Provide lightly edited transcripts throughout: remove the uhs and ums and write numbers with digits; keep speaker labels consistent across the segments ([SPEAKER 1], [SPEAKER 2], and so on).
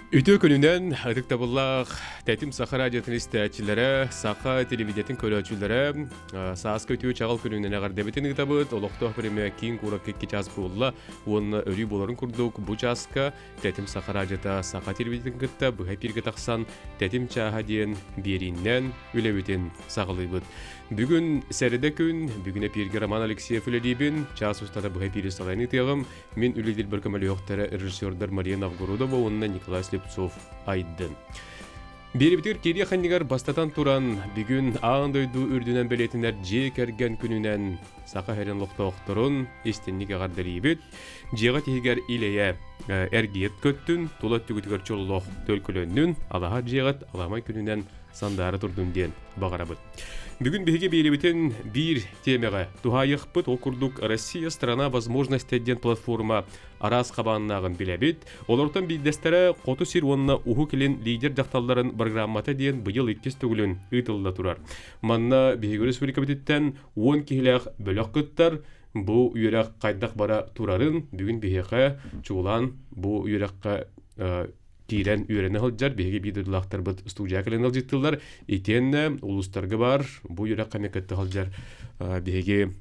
[SPEAKER 1] Үтүө күнүнэн ытыктабыллаах Тэтим Саха радиотын истээччилэрэ, саха телевидениетин көрөөччүлэрэ, сааскы үтүө чаҕыл күнүнэн эҕэрдэбитин ыытабыт. Олохтоох бириэмэ киин куоракка икки чаас буолла уонна өрүү буоларын курдук бу чааска Тэтим Саха радиота саха телевидениетин кытта быһа эпииргэ тахсан Тэтим чааһа диэн биэрииннэн үлэбитин саҕалыыбыт. Бүгүн сэрэдэ күн, бүгүн эпииргэ Роман Алексеев үлэлиибин, чаас устата быһа эпиири салайан ыытыаҕым. Мин үлэлиирбэр көмөлөһүөхтэрэ режиссердар Мария Новгородова уонна Николай Слепцов Айдын. Биэрибитигэр киириэх иннигэр бастатан туран, бүгүн аан дойду үрдүнэн бэлиэтэнэр дьиэ кэргэн күнүнэн Саха сирин олохтоохторун истинник эҕэрдэлиибит. Дьиэҕит иһигэр ил-эйэ эргийэт көттүн, тула өттүгүтүгэр чоллоох төлкөлөннүн, алаһа дьиэҕит аламай күнүнэн сандаара турдун диэн баҕарабыт. Бүгүн биһиги биэрибитин биир тиэмэҕэ туһаайыахпыт. Ол курдук «Россия – страна возможностей» диэн платформа араас хабааннааҕын билэбит. Олортон биирдэстэрэ Хоту сир уонна Уһук Илин лидер дьахталларын программата диэн быйыл иккис төгүлүн ыытылла турар. Манна биһиги республикабытыттан 10 киһилээх бөлөх кыттар. Бу үөрэх хайдах бара турарын бүгүн биһиэхэ чуолаан бу үөрэххэ киирэн үөрэнэ сылдьар биһиги биир дойдулаахтарбыт студия кэлэн ыалдьыттыыллар. Итиэннэ улуустарга баар бу үөрэххэ эмиэ кытта сылдьар биһиги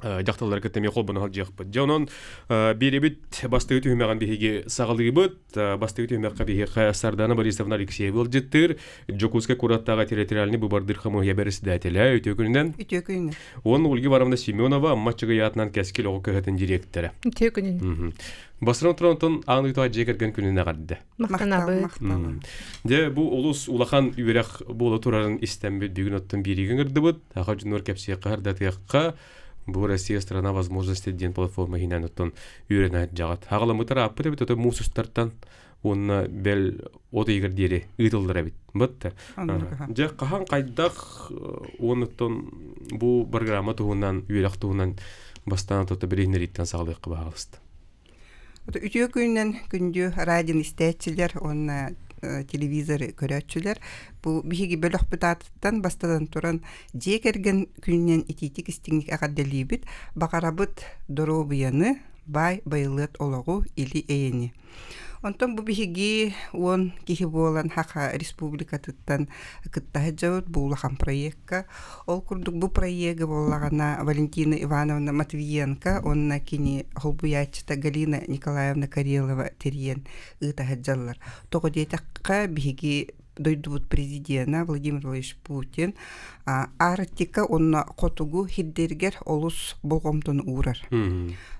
[SPEAKER 1] дьахталлары кытта эмиэ холбоно сылдьыахпыт. Дьэ онон биэрибит бастакы түһүмэҕин биһиги саҕалыыбыт. Бастакы түһүмэххэ биһиэхэ Сардана Борисовна Алексеева ыалдьыттыыр. Дьокуускай куораттааҕы территориальный быбардыыр хамыыһыйа бэрэссэдээтэлэ. Үтүө күнүнэн.
[SPEAKER 2] Үтүө күнүнэн.
[SPEAKER 1] Уонна Ольга Ивановна Семенова Амма Аччыгый аатынан Кэскил оҕо кыһатын дириэктэрэ.
[SPEAKER 3] Үтүө күнүнэн.
[SPEAKER 1] Бастыран туран онтон аан ыйтаҕа дьиэ кэргэн күнүн эҕэрдэ.
[SPEAKER 3] Махтанабыт.
[SPEAKER 1] Дьэ бу олус улахан үөрэх буола турарын истэммит бүгүн оттон бииригэ ыҥырдыбыт. Аха дьоннор кэпсиэххэ ырдатыахха бу Россия страна возможностей диэн платформа иһинэн оттон үөрэнэ дьаҕат. Хаҕаламмытар ааппыт эбит ото муус устартан уонна бэл от ыйыгар диэри ыытыллар эбит. Бытта. Дьэ хаһан хайдах уонуттан бу программа туһунан үөрэх туһунан бастаан тото билиһиннэрииттэн саҕалыахха баҕалыста.
[SPEAKER 2] Үтүө күнүнэн күндү радио истээччилэр уонна телевизоры көрөөччүлэр. Бу биһиги бөлөхпүт аатыттан бастатан туран дьиэ кэргэн күнүнэн итиитик истиҥник эҕэрдэлиибит. Баҕарабыт доруобуйаны, баай байылыат олоҕу, или-эйэни. Онтон бу биһиги 10 киһи буолан Саха Республикатыттан кытта сылдьабыт бу улахан проекка. Ол курдук бу проегы буоллаҕына Валентина Ивановна Матвиенко уонна кини холбуйааччыта Галина Николаевна Карелова тэрийэн ыыта сылдьаллар. Тоҕо диэтэххэ биһиги дойдубут президена Владимир Владимирович Путин Арктика уонна хотугу сирдэригэр олус болҕомтону уурар.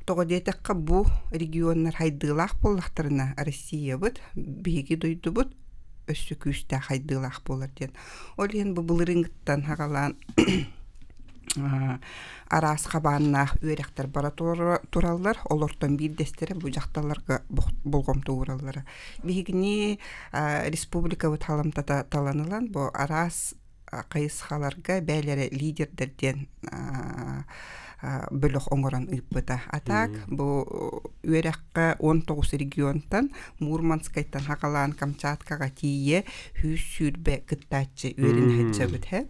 [SPEAKER 2] Тоҕо диэтэххэ бу регионнар хайдыылаах буоллахтарына Россиябыт биһиги дойдубут өссө күүстээх хайдыылаах буолар диэн. Ол иһин бу былырыыҥҥыттан саҕалаан араас хабааннаах үөрэхтэр бара тураллар. Олортон биирдэстэрэ бу дьахталларга болҕомто уураллара. Биһигини республикабыт халамтата талан ылан бу араас хайысхаларга бэйэлэрэ лидердэр диэн бөлөх оҥорон ыыппыта. А так бу үөрэххэ 19 регионтан Мурманскайтан саҕалаан Камчаткаҕа тиийэ 120 кыттааччы үөрэнэ сылдьабыт.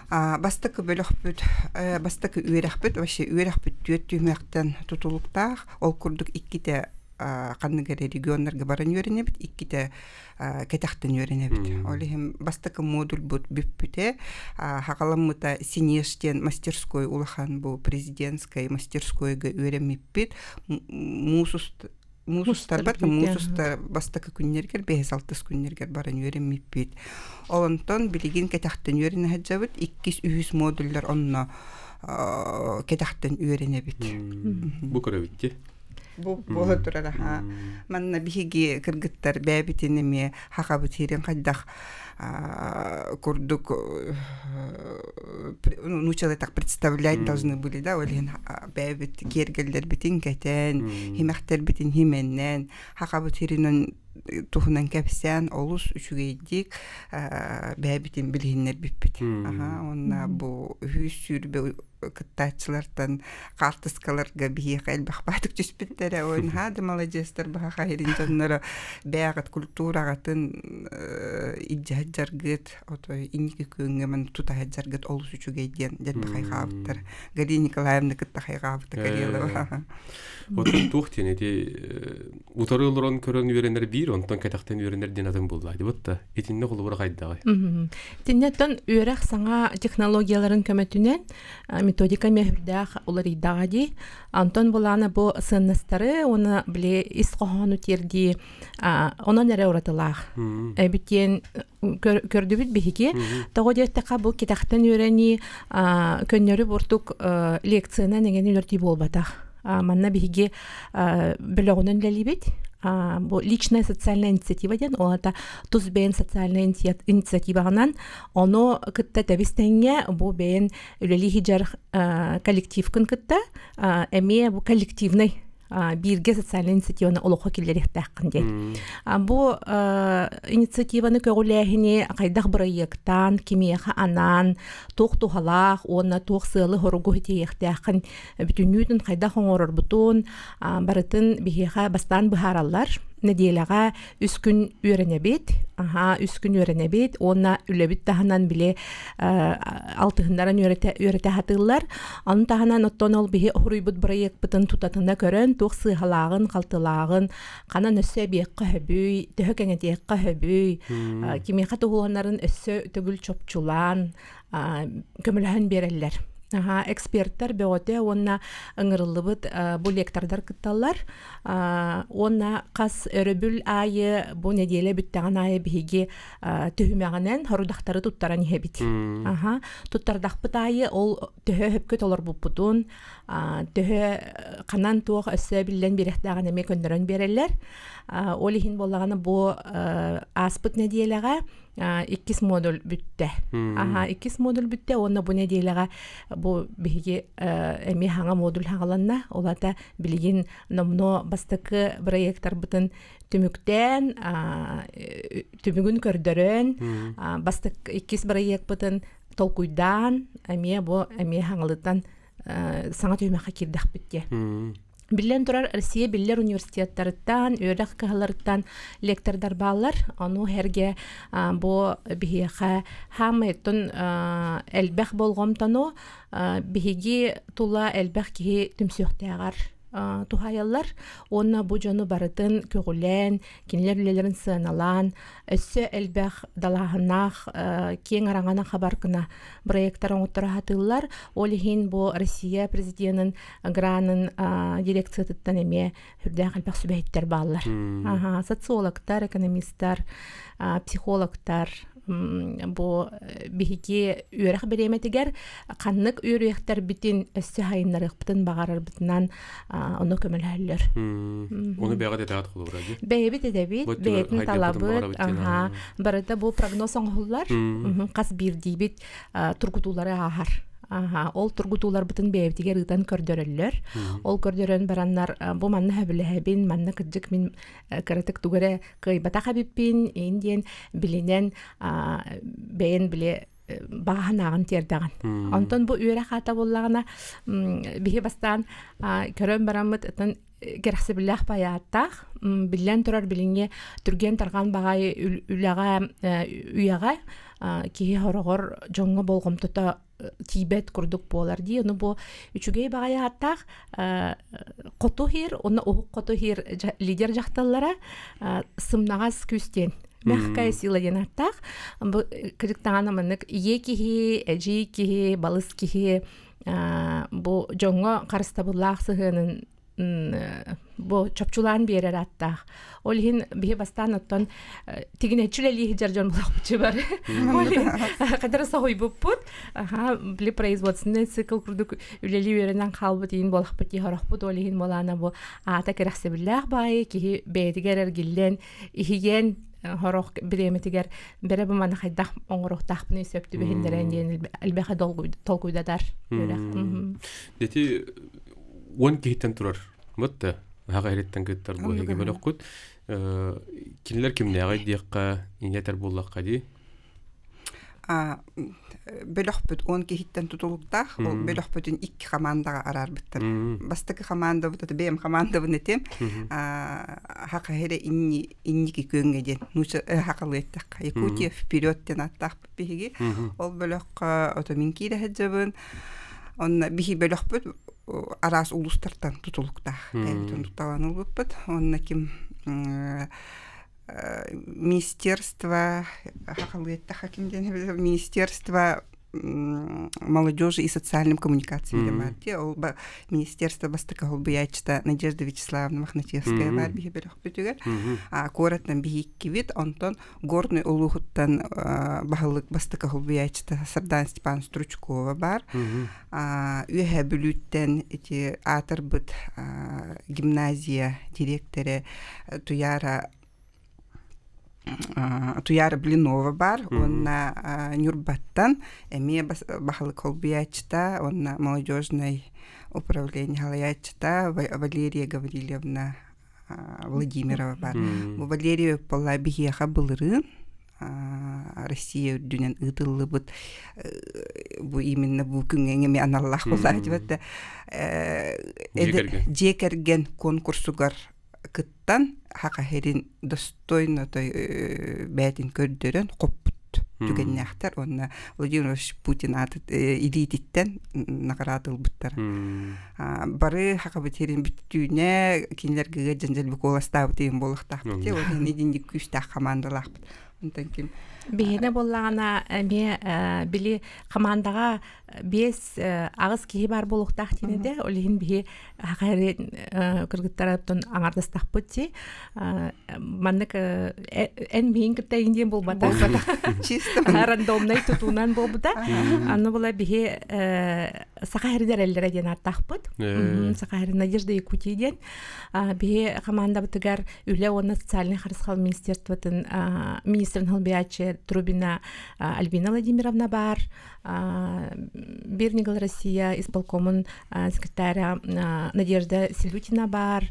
[SPEAKER 2] Бастакы бөлөхпүт, бастакы үөрэхпит вообще үөрэхпит түөрт түһүмэхтэн тутулуктаах. Ол курдук иккитэ ханнык эрэ регионнарга баран үөрэнэбит, иккитэ кэтэхтэн үөрэнэбит. Ол иһин бастакы модульбут бүппүтэ, хаҕаламмыта Синеж диэн мастерской улахан бу президентскай мастерскойга үөрэммиппит. Муус муус устарбат муус устар бастакы күннэргэр бэһис алтыс күннэргэр баран үөрэммиппит. Ол онтон билигин кэтэхтэн үөрэнэ сылдьабыт. Иккис, үһүс модуллар онно кэтэхтэн үөрэнэбит.
[SPEAKER 1] Бу көрөбүт дии.
[SPEAKER 2] Бу буола турар аха. Манна биһиги кыргыттар бэйэбитин эмиэ хахабыт сирин хайдах курдук нуучалыы так представлять должны были да ол иһин бэйэбит киэргэллэрбитин кэтэн химэхтэрбитин химэннэн хахабыт сиринэн туһунан кэпсээн олус үчүгэйдик бэйэбитин билиһиннэрбиппит. Аха уонна бу 120 кыттааччылартан хаартыскаларга биһиэхэ элбэх баатык түспүттэрэ ой наһаа да маладьыастар баһа хаһирин дьонноро бэйэҕит культураҕытын илдьэ. сылдьаргыт, отой инники күөҥҥэ маны тута сылдьаргыт олус үчүгэй диэн дэлби хайҕаабыттар. Галина Николаевна кытта хайҕаабыта Карелова.
[SPEAKER 1] Отон туох диэн ити утары олорон көрөн үөрэнэр биир, онтон кэтэхтэн үөрэнэр диэн атын буолла. Дибут да итиннэ холобура хайдаҕый?
[SPEAKER 3] Итиннэ үөрэх саҥа технологияларын көмөтүнэн методика мөһүрдээх уларыйдаҕа дии. Антон булаана бу сыаннастары уонна били ис хоһоону тиэрдии онон эрэ уратылаах. Эбитиэн көрдүбүт биһиги. Тоҕо диэтэххэ бу китэхтэн үөрэнии көннөрү бурдук лекциянан эҥин үөрдүү буолбатах. Манна биһиги бөлөҕүнэн үлэлиибит. Бу личная социальная инициатива диэн, ол аата тус бэйэн социальная инициативаҕынан ону кытта тэбис тэҥҥэ бу бэйэн үлэлии сылдьар коллективкын кытта эмиэ бу коллективный бииргэ социальнай инициативаны олоххо киллэриэхтээххин диэн. Бу инициативаны көҕүлээһини хайдах бырайыактаан, кимиэхэ анаан, туох туһалаах уонна туох сыалы-соругу ситиһиэхтээххин бүтүннүүтүн хайдах оҥорорбутун барытын биһиэхэ бастаан быһаараллар. Нэдиэлэҕэ үс күн үөрэнэбит, аһаа үс күн үөрэнэбит уонна үлэбит таһынан били алтыһыннаран үөрэтэ үөрэтэ сатыыллар. Ону таһынан оттон ол биһи уһуруйбут бырайыакпытын тутатына көрөн туох сыыһалааҕын, халтылааҕын, ханан өссө эбиэххэ сөбүй, төһө кэҥэтиэххэ сөбүй, кимиэхэ туһуланарын өссө төгүл чопчулаан көмөлөһөн биэрэллэр. Аха, эксперттэр бөҕөтө уонна ыҥырыллыбыт бу лектордар кытталлар. Уонна хас өрөбүл аайы бу нэдиэлэ бүттэҕин аайы биһиги түһүмэҕинэн хорудахтары туттаран иһэбит. Аха, туттардахпыт аайы ол төһө өһөпкө толорбуппутун, төһө ханан туох өссө биллэн биэрэхтээҕин эмиэ көннөрөн биэрэллэр. Ол иһин буоллаҕына бу ааспыт нэдиэлэҕэ иккис модуль бүттэ. Аха, иккис модуль бүттэ уонна бу нэдиэлэҕэ бу биһиги эмиэ хаҥа модуль хаҕаланна. Ол ата билигин номнуо бастакы проекторбытын түмүктээн, түмүгүн көрдөрөн, бастак иккис проекпытын толкуйдаан, эмиэ бу эмиэ хаҥалытан саҥа түһүмэххэ киирдэхпит диye. Биллэн турар, Россия биллэр университеттарыттан, үөрэх кыһаларыттан лектордар бааллар. Ону эргэ бу биһиэхэ хаамайтын элбэх болҕомтону биһиги тула элбэх киһи түмсүөхтээҕэр туһайаллар уонна бу дьону барытын көҕүлээн, кинилэр үлэлэрин сыаналаан, өссө элбэх далааһыннаах киэҥ араҥаны хабар гына проектар оҥотторо сатыыллар. Ол иһин бу Россия президенин гранын дирекциятыттан эмиэ сүрдээх элбэх сүбэһиттэр бааллар. Аха, социологтар, экономистар, психологтар бу биһиги үөрэх бириэмэтигэр ханнык үөрүйэхтэрбитин өссө хайыннарыахпытын баҕарарбытынан ону көмөлөһөллөр.
[SPEAKER 1] Ону бэйэҕит этэҕит холобура дии?
[SPEAKER 3] Бэйэбит этэбит, бэйэтин талабыт, аха, барыта бу прогноз оҥоһуллар, хас биирдиибит тургутуулары ааһар. Аха, ол тургутууларбытын бэйэбитигэр ыытан көрдөрөллөр. Ол көрдөрөн бараннар бу манна сөбүлэһэбин, манна кырдьык мин кыратык тугу эрэ кыайбатах эбиппин, ин диэн билинэн бэйэн биле баҕаһынааҕын тиэрдэҕин. Онтон бу үөрэх аата буоллаҕына биһи бастаан көрөн бараммыт ытын кэрэхсэбиллээх байааттаах биллэн турар билиҥҥи түргэн тарҕан баҕайы үлэҕэ үйэҕэ киһи хороҕор дьоҥҥо болҕомтото тиийбэт курдук буолар дии. Ону бу үчүгэй баҕайы ааттаах хоту иһир уонна уһук хоту иһир лидер дьахталлара сымнаҕас күүс диэн мягкая сила диэн ааттаах. Бу кырдьыктаҕына маннык ийэ киһи, эдьиий киһи, балыс киһи бу дьоҥҥо харыстабыллаах сыһыанын бу чопчулаан биэрэр ааттаах. Ол иһин биһи бастаан оттон тигинэччи үлэлии сылдьар дьон булахпытчы бар. Ол иһин хадара соһуйбуппут. Аха, били производственный цикл курдук үлэлии үөрэнэн хаалбыт иин буолахпыт дии хорохпут. Ол иһин буолаана бу аата кэрэхсэбиллээх баайы киһи бэйэтигэр эргиллэн иһийэн хорох бириэмэтигэр бэрэ бу маны хайдах оҥоруохтаахпыный сөп түбэһиннэрэн диэн элбэхэ толкуйдатар үөрэх.
[SPEAKER 1] Дети 10 киһиттэн турар. Вот да. Аҕа иһиттэн кыттар бу эһиги бөлөххүт. Кинилэр кимнээҕий диэххэ, инньэ этэр буоллахха дии.
[SPEAKER 2] Бөлөхпүт 10 киһиттэн тутулуктаах. Ол бөлөхпүтүн икки хамаандаҕа араарбыттар. Бастакы хамаандабыт это бэйэм хамаандабын этим. Хаха эрэ инники күөҥҥэ диэн нууча хахалыы эттэххэ Якутия вперед диэн ааттаахпыт биһиги. Ол бөлөххө ото мин киирэ сылдьабын. Онно биһи бөлөхпүт араас улуустартан тутулуктаах. Бэйэбитин тутталан ылбыппыт. Онно ким министерство хаким диэн министерство молодежи и социальным коммуникациям диэн баар дии ол министерство бастакы холбуйааччыта Надежда Вячеславовна Мохначевская баар биһи бөлөхпүтүгэр куораттан биһиккибит онтон Горный улууһуттан баһылык бастакы холбуйааччыта Сардаана Степановна Стручкова баар Үөһээ Бүлүүттэн ити аатырбыт гимназия дириэктэрэ Туяра Туяра Блинова баар уонна Ньурбаттан эмиэ баһылык холбуйааччыта уонна молодежнай управление салайааччыта Валерия Гаврильевна Владимирова баар. Бу Валерия буолла биһиэхэ былырыын Россия үрдүнэн ыытыллыбыт бу именно бу күҥҥэ эмиэ аналлаах буолааччыбат дьиэ кэргэн конкурсугар кыттан хахаһирин достойно той бээтин көрдөрөн хоппут түгэннээхтэр уонна Владимир Владимирович Путин ааты илиититтэн наҕараада ылбыттар. Бары хахабыт сирин бүттүүнэ кинилэргэ ыадьан дьэлби куоластаабыт иһин буолуохтаахпыт. Ол иһин итинник күүстээх хамаандалаахпыт. Онтон ким
[SPEAKER 3] Биһиэнэ буоллаҕына эмиэ били хамаандаҕа биэс аҕыс киһи баар буолуохтаах диэн этэ. Ол иһин биһи хахайры кыргыттараттан аҥардастахпыт дии. Маннык эн миин кытта диэн буолбата.
[SPEAKER 2] Чисто
[SPEAKER 3] рандомнай тутуунан буолбута. Аны була биһи Саха сирин эрэллэрэ диэн ааттаахпыт. Саха сирин Надежда Якутии диэн. Биһи хамаандабытыгар үлэ уонна социальнай харысхал министерствотын министрин холбуйааччы Трубина Альбина Владимировна баар. Бирнигл Россия исполкомун секретаря Надежда Селютина бар,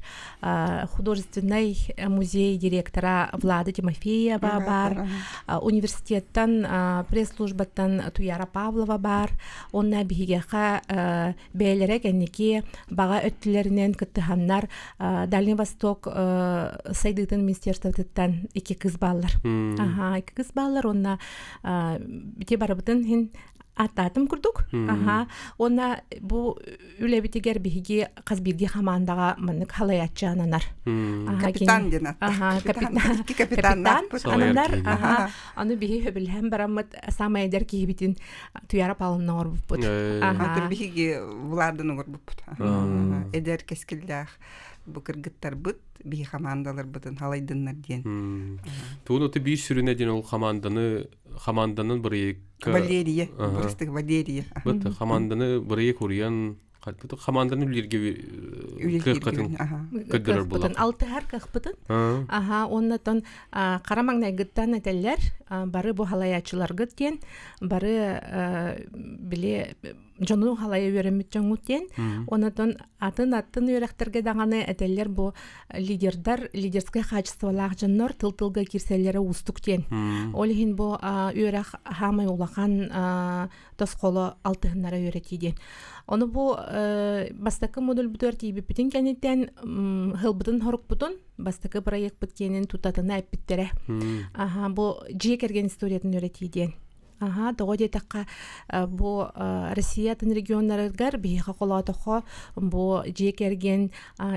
[SPEAKER 3] художественный музей директора Влада Тимофеева бар, университеттан пресс-службаттан Туяра Павлова бар, онна биһигэхэ бэйэлэрэ кэнники баҕа өттүлэринэн кыттыһаннар Дальний Восток сайдыытын министерствотыттан икки кыз бааллар. Аха, икки кыз бааллар, онна ити барыбытын хин аттаатым курдук. Аха. Уонна бу үлэбитигэр биһиги хас биирдии хамаандаҕа маннык халайааччы ананар.
[SPEAKER 2] Капитан диэн
[SPEAKER 3] Аха, капитан.
[SPEAKER 2] Капитан
[SPEAKER 3] ананар. Аха. Аны биһи хөбүлэһэн бараммыт самай эдэр киһибитин Туяра Павловна оҥорбуппут.
[SPEAKER 2] Аха. Биһиги Владан оҥорбуппут. Эдэр кэскиллээх бу кыргыттарбыт биһи хамаандаларбытын халайдыннар диэн.
[SPEAKER 1] Тугун оты биир сүрүнэ диэн ол хамаанданы хамаанданын бырайыакка
[SPEAKER 2] Валерия, бырастык Валерия.
[SPEAKER 1] Быт хамаанданы бырайыак уруйан хамаанданы үлэлииргэ кыаххытын көрдөрөр буолар.
[SPEAKER 3] Алтыһар кыахпытын. Аха, оннотон хара маҥнайгыттан этэллэр бары бу халайааччыларгыт диэн бары били дьону халайа үөрэммит дьоҥҥут диэн. Онотон атын-атын үөрэхтэргэ даҕаны этэллэр бу лидердар, лидерскэй хаачыстыбалаах дьоннор тыл-тылга киирсэллэрэ уустук диэн. Ол иһин бу үөрэх хаамай улахан тосхоло алтыһыннара үөрэтии диэн. Ону бу бастакы модульбутугар тиийбиппитин кэнниттэн хылбытын хорукпутун бастакы проектпыт киэнин тутатына эппиттэрэ. Аха бу дьиэ кэргэн историятын үөрэтии диэн. Аха, тоҕо диэтэххэ, бу Россия атын регионнарыгар биһиэхэ холоотоххо бу дьиэ кэргэн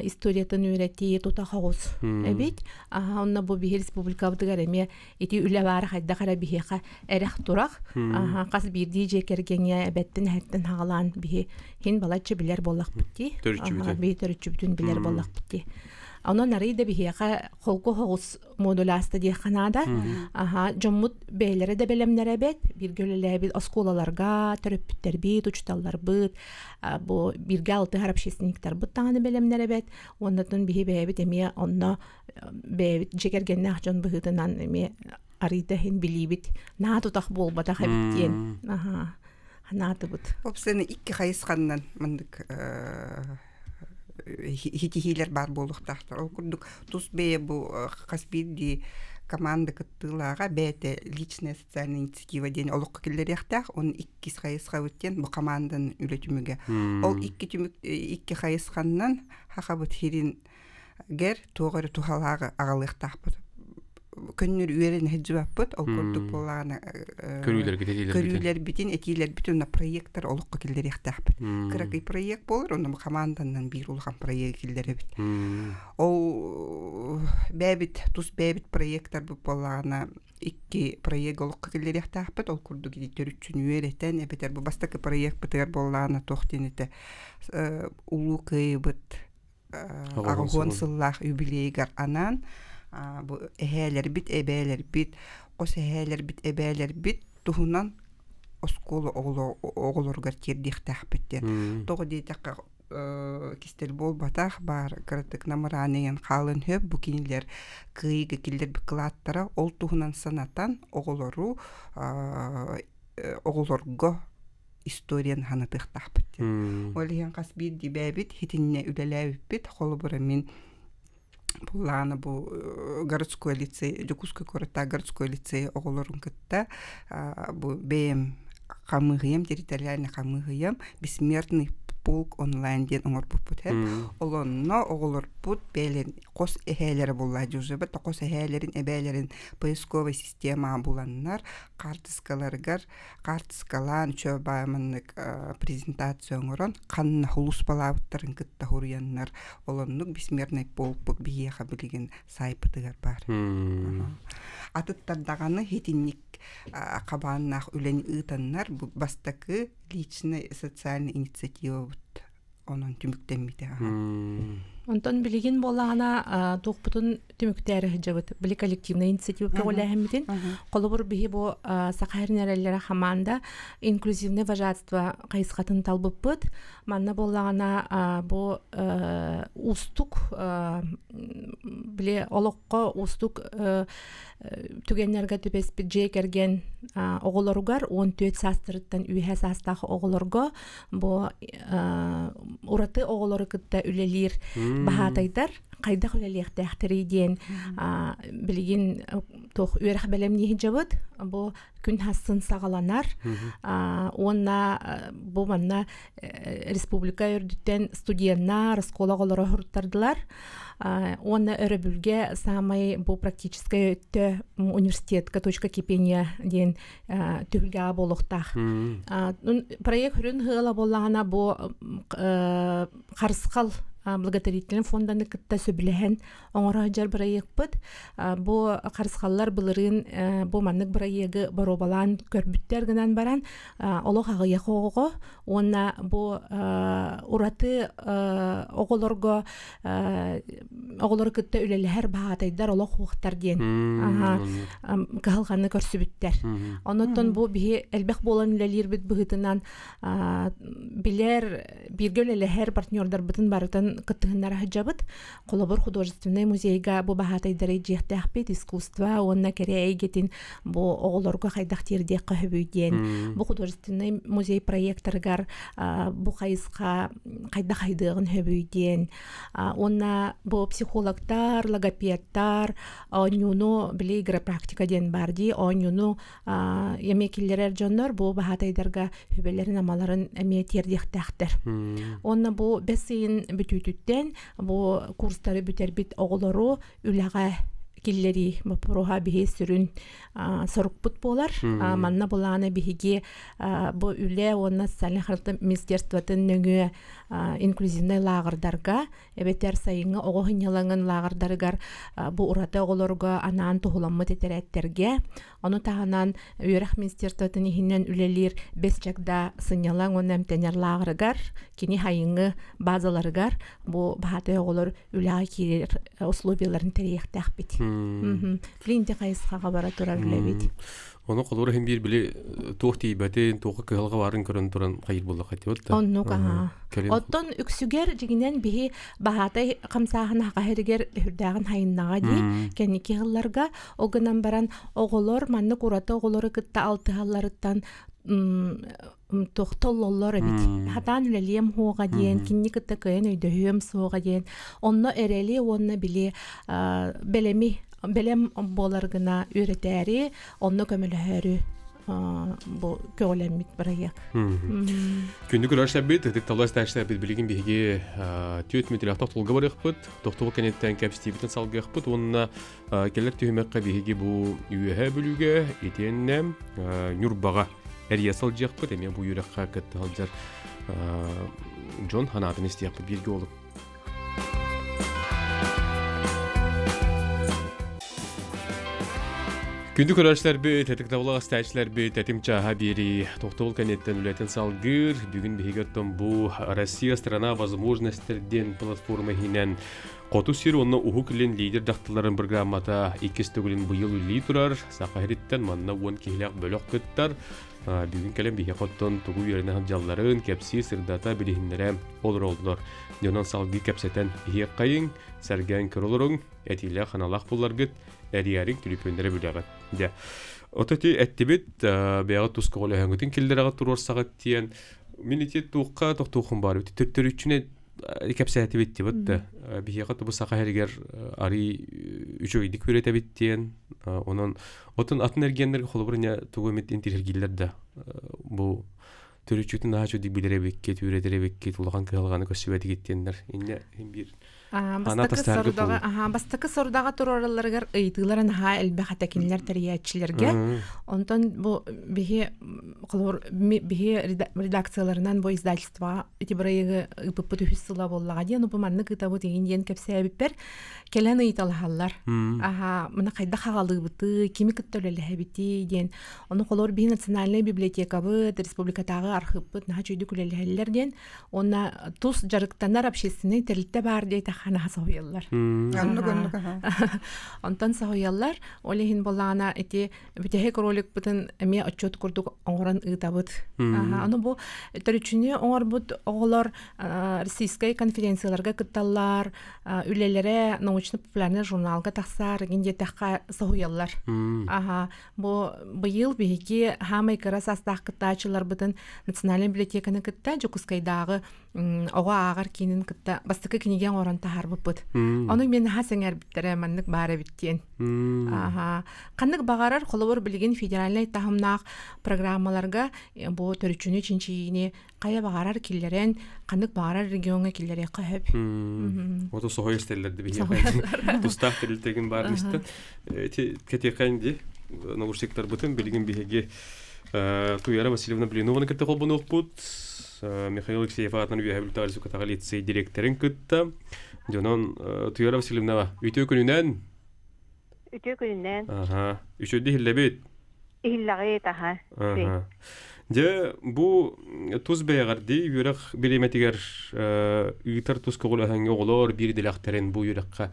[SPEAKER 3] историятын үөрэтии тута хоҕус эбит. Аха, онно бу биһи республикабытыгар эмиэ ити үлэ баара хайдах эрэ биһиэхэ эрэх-турах. Аха, хас биирдии дьиэ кэргэҥҥэ эбэттэн эһэттэн хаҕалаан биһи хин балачча билэр буоллахпыт дии.
[SPEAKER 1] Төрүччүбүтүн.
[SPEAKER 3] Биһи төрүччүбүтүн билэр буоллахпыт дии. Онон арый да биһиэхэ холку хоҕус модуль ааста диэххэ наада. Аха, дьоммут бэйэлэрэ да бэлэмнэрэ эбэт, бииргэ үлэлээбит оскуолаларга төрөппүттэрбит, учууталларбыт, бу бииргэ алтыһар общественниктарбыт даҕаны бэлэмнэр эбэт. Уоннатын биһи бэйэбит эмиэ онно бэйэбит дьиэ кэргэннээх дьон быһыытынан эмиэ арыйда иһин билиибит наа тутах буолбатах эбит диэн. Аха, ханаатыбыт.
[SPEAKER 2] Собственно, икки хайысханнан маннык хитиһиилэр баар буолуохтаахтар. Ол курдук тус бэйэ бу хас биирдии команда кыттыылааҕа бэйэтэ личная социальная инициатива диэн олоххо киллэриэхтээх. Оны иккис хайысхабыт диэн бу команданын үлэ түмүгэ. Ол икки түмүк икки хайысханнан хахабыт хирин гэр туох эрэ туһалааҕы аҕалыахтаахпыт көннөр үөрэн сылдьыбаппыт ол курдук буоллаҕына
[SPEAKER 1] көрүүлэрбитин
[SPEAKER 2] көрүүлэрбитин этиилэрбитин уонна проектар олоххо киллэриэхтээхпит кыракый проект буолар онно команданан биир улахан проект киллэрэбит ол бэйэбит тус бэйэбит проектарбыт буоллаҕына икки проект олоххо киллэриэхтээхпит ол курдук ити төрүччүнү үөрэтэн эбэтэр бу бастакы проекпытыгар буоллаҕына туох диэн этэ улуу кыайыыбыт 80 сыллаах юбилейыгар анаан бу эһээлэрбит, эбээлэрбит, хос эһээлэрбит, эбээлэрбит туһунан оскуола оҕолоругар тиэрдиэхтээхпит диэн. Тоҕо диэтэххэ кистэл буолбатах, баар кыратык намыраан иҥэн хаалан сөп бу кинилэр кыайыыга киллэрбит кылааттара ол туһунан санатан оҕолору оҕолорго историяны санатыахтаахпыт диэн. Ол иһин хас биирдии бэйэбит итиннэ үлэлээбиппит. Холобура мин буллаҕына бу городской лицей Дьокуускай куораттаах городской лицей оҕолорун кытта бу бэйэм хамыыһыйам территориальный хамыыһыйам бессмертный полк онлайн диэн оҥорбуппут һэ. Ол онно оҕолорбут бэйэлэрин хос эһээлэрэ буолла дьужебет хос эһээлэрин эбээлэрин поисковай система буланнар хаартыскаларыгар хаартыскалаан үчүгэй баҕайы маннык презентация оҥорон ханна сулууспалаабыттарын кытта суруйаннар ол оннук бессмертный полкпут биһиэхэ билигин саайпытыгар баар. Атыттар даҕаны итинник хабааннаах үлэни ыытаннар бу бастакы личный социальный инициативабыт онон түмүктэммитэ.
[SPEAKER 3] Онтон билигин буоллаҕына туохпутун түмүктээри сылдьабыт. Били коллективная инициатива көҕүлээһиммитин. Холобур биһи бу Саха эрэллэрэ хамаанда инклюзивное вожатство хайысхатын талбыппыт. Манна буоллаҕына бу уустук били олоххо уустук түгэннэргэ түбэспит дьиэ кэргэн оҕолоругар 14 саастарыттан үөһэ саастаах оҕолорго бу ураты оҕолору кытта үлэлиир баһаатайдар хайдах үлэлиэхтээхтэрий диэн билигин туох үөрэх бэлэмнииһи дьабыт бу күн хассын саҕаланар уонна бу манна республика үрдүттэн студеннар оскуола оҕолоро суруттардылар уонна өрөбүлгэ саамай бу практическай өттө университетка точка кипения диэн түһүлгэҕэ буолуохтаах. Проект хүрүн ыала буоллаҕына бу харысхал благотворительный фонданы кытта сөбүлэһэн оҥоро сылдьар бырайыакпыт. Бу харысхаллар былырыын бу маннык бырайыагы боруобалаан көрбүттэр гынан баран олох аҕыйах оҕоҕо уонна бу ураты оҕолорго оҕолору кытта үлэлэһэр баһаатайдар олох уохтар диэн кыһалҕаны көрсүбүттэр. Онуттан бу биһи элбэх буолан үлэлиирбит быһыытынан билэр бииргэ үлэлэһэр партнердарбытын барытын кыттыһыннара сылдьабыт. Холобур художественнай музейга бу баһаатайдары дьиэхтээхпит искусство уонна кэрэ эйгэтин бу оҕолорго хайдах тиэрдиэххэ сөбүй диэн бу художественнай музей проекторыгар бу хайысха хайдах хайдыаҕын сөбүй диэн уонна бу психологтар логопедтар оонньууну били игропрактика диэн баар дии оонньууну эмиэ киллэрэр дьоннор бу баһаатайдарга сүбэлэрин амаларын эмиэ тиэрдиэхтээхтэр уонна бу бэс ыйын бүтүүтүттэн бу курстары бүтэрбит оҕолору үлэҕэ киллэрии боппуруоһа биһи сүрүн сорукпут буолар. Манна былаана биһиги бу үлэ уонна социальнай харалта министерствотын нөҥүө инклюзивнай лааҕырдарга эбэтэр сайыҥҥы оҕо сынньалаҥын лааҕырдарыгар бу ураты оҕолорго анаан туһуламмыт этэрээттэргэ ону таһынан үөрэх министерствотын иһинэн үлэлиир бэс чагда сынньалаҥ уонна эмтэнэр лааҕырыгар кини сайыҥҥы базаларыгар бу баһаатай оҕолор үлэҕэ киирэр условияларын тэрийиэхтээхпит. Билин хайысхаҕа бара турар үлэбит.
[SPEAKER 1] Ону холуур иһин биир били туох тиийбэтин, туохха кыһалҕа баарын көрөн туран хайыр буоллахха этибит да.
[SPEAKER 3] Оннук аһаа. Оттон үксүгэр дьигинэн биһи баһаатай хамсааһын хаһырыгар үрдээҕин хайыннаҕа дии кэнники сылларга ол гынан баран оҕолор маннык ураты оҕолору кытта алтыһалларыттан туох толлоллор эбит. Хатаан үлэлиэм хуоҕа диэн, кинини кытта кыайан өйдөһүөм суоҕа диэн. Онно эрэли уонна били бэлэми бэлэм буолар гына үөрэтээри, онно көмөлөһөөрү бу көҕүлэммит бырайыак.
[SPEAKER 1] Күндү көрөөччүлэрбит, ытык талас тээччилэрбит билигин биһиги түөрт мүнүүтэлээх тохтобулга барыахпыт. Тохтобул кэнниттэн кэпсэтиибитин салгыахпыт уонна кэлэр түһүмэххэ биһиги бу Үөһээ Бүлүүгэ итиэннэ Ньурбаҕа эрийэ сылдьыахпыт. Эмиэ бу үөрэххэ кытта сылдьар дьон санаатын истиэхпит бииргэ олук. Күндү көрөөччүлэрбит, ытыктабыллаах истээччилэрбит, тэтим чааһа биэрии тохтобул кэнниттэн үлэтин салгыыр. Бүгүн биһиги оттон бу Россия страна возможностей диэн платформа иһинэн Хоту сир уонна Уһук Илин лидер дьахталларын программата иккис төгүлүн быйыл үлэлии турар. Саха сириттэн манна 10 киһилээх бөлөх кыттар. Бүгүн кэлэн биһиэхэ оттон тугу үөрэнэ сылдьалларын кэпсии, сырдата, билиһиннэрэ олороллор. Дьонон салгыы кэпсэтэн иһиэххэйиҥ, сэргээн көрө олоруҥ, этиилээх аналаах булларгыт, эрийээриҥ түлүпүөннэрэ билэҕит. Дьэ, ото ити эттибит, бэйэҕит тус көҕүлэһэҥҥитин киллэрэҕит туруорсаҕыт диэн, мин ити туохха тохтуохум баар эбит, төттөрүччүнэ кэпсээтибит дибит да биһиэхэ тубу саха сиригэр арый үчүгэйдик үөрэтэбит диэн онон отун атын эргиэннэргэ холобур не тугу эмит интириэргииллэр да бу төрүччүтүн наһаа үчүгдүк билэр эбиккит үөрэтэр эбиккит улахан кыһалҕаны көрсүбэтигит диэннэр инньэ иһин биир
[SPEAKER 3] Бастакы сорудаҕа бастакы сорудаҕа туруоралларыгар ыйытыылара наһаа элбэх этэ кинилэр тэрийээччилэргэ. Онтон бу биһи холобур биһи редакцияларынан бу издательствоҕа ити бырайыагы ыыппыппыт үһүс сыла буоллаҕа диэн бу маннык ыытабыт игин диэн кэпсээбиппэр кэлэн ыйыталаһаллар. Аха мына хайдах хаҕалыыбытый, кими кытта үлэлэһэбитий диэн. Ону холобур биһи национальнай библиотекабыт, республикатааҕы архыыппыт наһаа үчүгэйдик үлэлэһэллэр диэн Уонна тус дьарыктанар общественнай тэрилтэ баар диэтэххэ наһаа соһуйаллар.
[SPEAKER 2] Оннук оннук
[SPEAKER 3] Онтон соһуйаллар. Ол иһин буоллаҕына ити бүтэһик роликпытын эмиэ отчуот курдук оҥорон ыытабыт. Ону бу төрүччүнү оҥорбут оҕолор российскай конференцияларга кытталлар, үлэлэрэ научно-популярный журналга тахсар игин диэтэххэ соһуйаллар. Бу быйыл биһиги хаамай кыра саастаах кыттааччыларбытын Национальнай библиотеканы кытта Дьокуускайдааҕы оҕо ааҕар киинин кытта бастакы кинигэ оҥорон таһаарбыппыт. Ону мен наһаа сэҥээрбиттэрэ маннык баар эбит диэн. Аха. Ханнык баҕарар холобур билигин федеральнай таһымнаах программаларга бу төрүччүнү чинчийиини хайа баҕарар киллэрэн ханнык баҕарар региоҥҥа киллэриэххэ сөп.
[SPEAKER 1] Ото соһуйа истэллэр да биһиэхэ. Тустаах тэрилтэгин баар истэн. Ити кэтиэххэ ди наушниктарбытын билигин биһиги Туяра Васильевна Блинованы кытта холбонуохпут. Михаил Алексеев аатынан Үөһээ Бүлтаҕа Республикатааҕы лицей директорын кытта. Дьонон Туяра Васильевнаҕа үтүө күнүнэн!
[SPEAKER 4] Үтүө күнүнэн.
[SPEAKER 1] Аха. Үчүгэйдик иһиллэбит.
[SPEAKER 4] Иһиллэҕит, аха.
[SPEAKER 1] Аха. Дьэ, бу тус бэйэҕэрдии үөрэх бириэмэтигэр ыытар тус көҕүлэһэҥҥэ оҕолор биир идэлээхтэрин бу үөрэххэ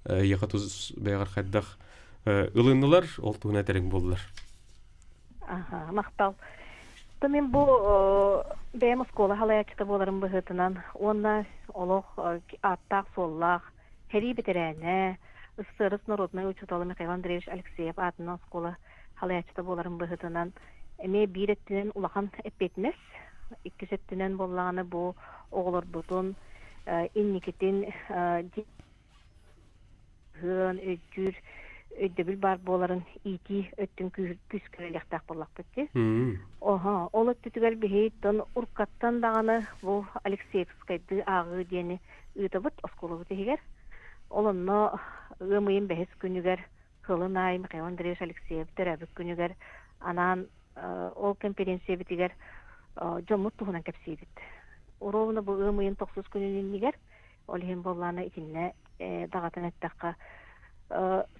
[SPEAKER 1] эйиэхэ тус бэйэҕэр хайдах ылыннылар, ол туһунан этэриҥ буоллар.
[SPEAKER 4] Аха, махтал. То мин бу бэйэм оскуола халайааччыта буоларым быһыытынан уонна олох ааттаах-суоллаах Сэрии бэтэрээнэ, СССР народнай учуутала Михаил Андреевич Алексеев аатынан оскуола халайааччыта буоларын быһыытынан эмиэ биир өттүнэн улахан эппиэтинэс, иккис өттүнэн буоллаҕына бу оҕолорбутун инникитин дьиһыан өйдүүр өйдөбүл баар буоларын иитии өттүн күүскэ үлэлиэхтээх буоллахпыт дии. Оһо, ол өттүтүгэр биһиги уркаттан даҕаны бу Алексеевскайдыы ааҕыы диэни ыытабыт оскуолабыт иһигэр. Ол онно ыам ыйын бэһис күнүгэр сылын аайы Михаил Андреевич Алексеев төрөөбүт күнүгэр анаан ол конференциябитигэр дьоммут туһунан кэпсиибит. Уруобуна бу ыам ыйын тохсус күнүн иннигэр ол иһин буоллаана итиннэ даҕатан эттэххэ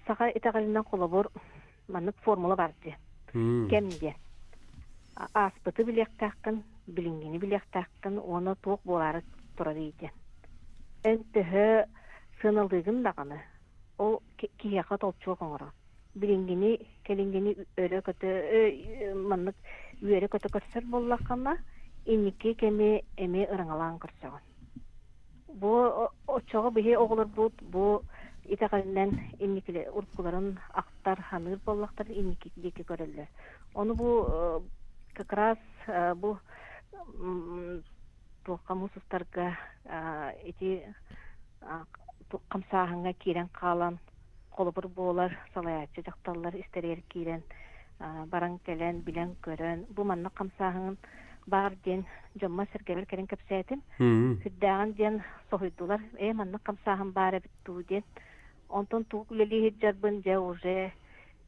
[SPEAKER 4] саха итэҕэлинэн холобур маннык формула бар дии. Кэм диэн. Ааспыты билиэхтээххин, билиҥҥини билиэхтээххин уонна туох буолаары турарый диэн. Эн төһө сыаналыыгын даҕаны, ол киһиэхэ толчуок оҥорор. Билиҥҥини, кэлиҥҥини өрө көтө маннык үөрэ-көтө көрсөр буоллаххына, инники кэми эмиэ ырыҥалаан көрсөҕүн. Бу оччоҕо биһи оҕолорбут бу итэҕэлинэн инникилэ уруккуларын ахтар, саныыр буоллахтар инники диэки көрөллөр. Ону бу как раз бу туохха муус устарга ити хамсааһыҥҥа киирэн хаалан. Холобур буолар салайааччы дьахталлар истэригэр киирэн баран кэлэн, билэн-көрөн, бу маннык хамсааһын баар диэн дьоммор-сэргэбэр кэлэн кэпсээтим. Сүрдээҕин диэн соһуйдулар. Ээ, маннык хамсааһын баар эбит дуу диэн. Онтон тугу үлэлии сылдьарбын дьэ уже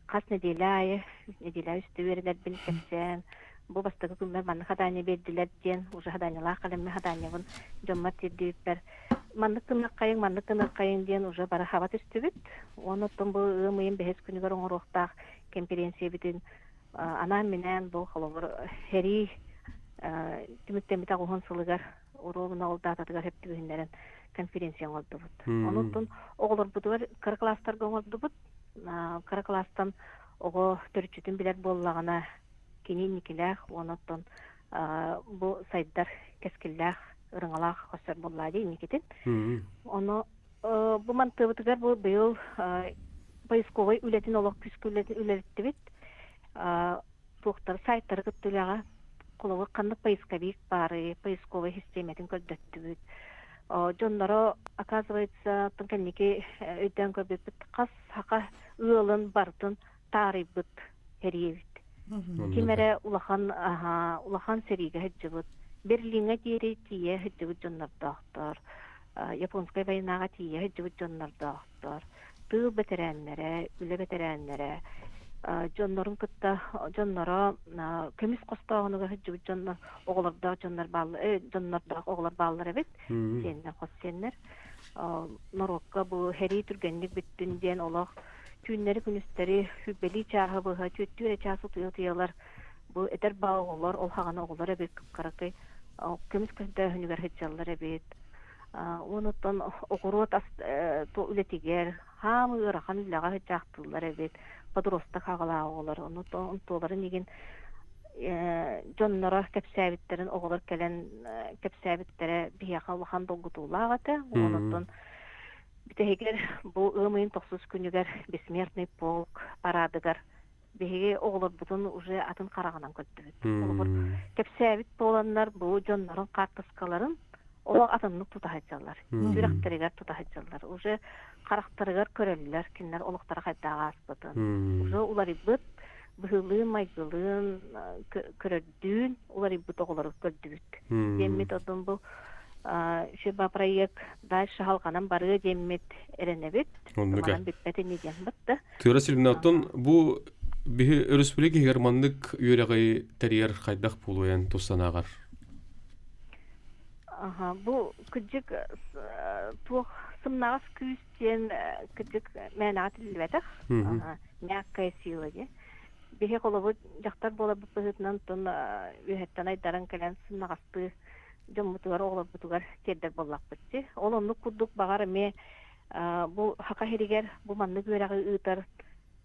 [SPEAKER 4] хас нэдиэлэ аайы, нэдиэлэ үстэ үөрэнэрбин кэпсээн, бу бастакы күммэр маннык хадаанньа биэрдилэр диэн, уже хадаанньалаах кэлэммин хадаанньабын дьоммор тиэрдибиппэр маннык гыныаххайыҥ, маннык гыныаххайыҥ диэн уже бары хаба түстүбүт. Уонна оттон бу ыам ыйын бэһис күнүгэр оҥоруохтаах кэмпириэнсийэбитин анаан-минээн бу холобур сэрии түмүктэммитэ уһун сылыгар уруобуна ол даататыгар сөп түбүһүннэрэн конференция оҥордубут. Онон оҕолорбутугар кыра класстарга оҥордубут. Кыра класстан оҕо төрүччүтүн билэр буоллаҕына кини инникилээх уонна оттон бу сайдар кэскиллээх ырыҥалаах хоссор буоллаа дии инникитин. Ону бу мантыбытыгар бу быйыл поисковай үлэтин олох күүскэ үлэлэттибит. Туохтар сайтары кытта үлэҕэ холобур ханнык поисковик баарый, поисковай систиэмэтин көрдөттүбүт. Дьонноро, оказывается, кэнники өйдөөн көрбүппүт хас саха ыалын барытын таарыйбыт сэрии эбит. Ким эрэ улахан улахан сэриигэ сылдьыбыт, Берлиҥҥэ диэри тиийэ сылдьыбыт дьоннордоохтор, Японскай войнаҕа тиийэ сылдьыбыт дьоннордоохтор, тыыл бэтэрээннэрэ, үлэ бэтэрээннэрэ, дьоннорун кытта дьонноро көмүс хостооһунугар сылдьыбыт дьоннор, оҕолордоох дьоннор бааллар, дьоннордоох оҕолор бааллар эбит, сиэннэр, хос сиэннэр. Норуокка бу сэрии түргэнник бүттүн диэн олох түүннэри-күнүстэри сүүрбэлии чааһы быһа түөртүү эрэ чаас утуйа-утуйалар бу эдэр баа оҕолор, ол хаҕана оҕолор эбит кыракый көмүс көрдөөһүнүгэр сылдьаллар эбит. Уонуттан оҕуруот ас үлэтигэр хаамыы ыарахан үлэҕэ сылдьаахтыыллар эбит. Подросток аҕалаах оҕолор. Онтуоларын игин дьонноро кэпсээбиттэрин оҕолор кэлэн кэпсээбиттэрэ биһиэхэ улахан долгутуулаах этэ. Онуттан бүтэһигэр бу ыам ыйын тохсус күнүгэр Бессмертный полк парадыгар биһиги оҕолорбутун уже атын хараҕынан көрдүбүт. Холобур, кэпсээбит буоланнар бу дьоннорун хаартыскаларын олох атыннык тута сылдьаллар. Сүрэхтэригэр тута сылдьаллар. Уже харахтарыгар көрөллөр кинилэр олохторо хайдах ааспытын. Уже уларыйбыт быһыылыын, майгылыын, көрөрдүүн уларыйбыт оҕолору көрдүбүт. Диэммит одун бу Шеба проект дальше халҕанан барыа диэммит эрэнэбит. Манан бүппэт ини диэн бытта.
[SPEAKER 1] Тыра Силимнаттан бу биһи өрөспүүбүлүкэ иһигэр маннык үөрэҕи тэрийэр хайдах буолуойан тус санааҕар?
[SPEAKER 4] Аха, бу кыдьык туох сымнаҕас күүс диэн кыдьык мээнэҕэ тиллибэтэх. Мягкая сила диэн. Биһи холобур дьахтар буоларбыт быһыытынан тун үөһэттэн айдаран кэлэн сымнаҕастыы дьоммутугар, оҕолорбутугар тиэрдэр буоллахпыт дии. Ол оннук курдук баҕар эмиэ бу Саха сиригэр бу маннык үөрэҕи ыытар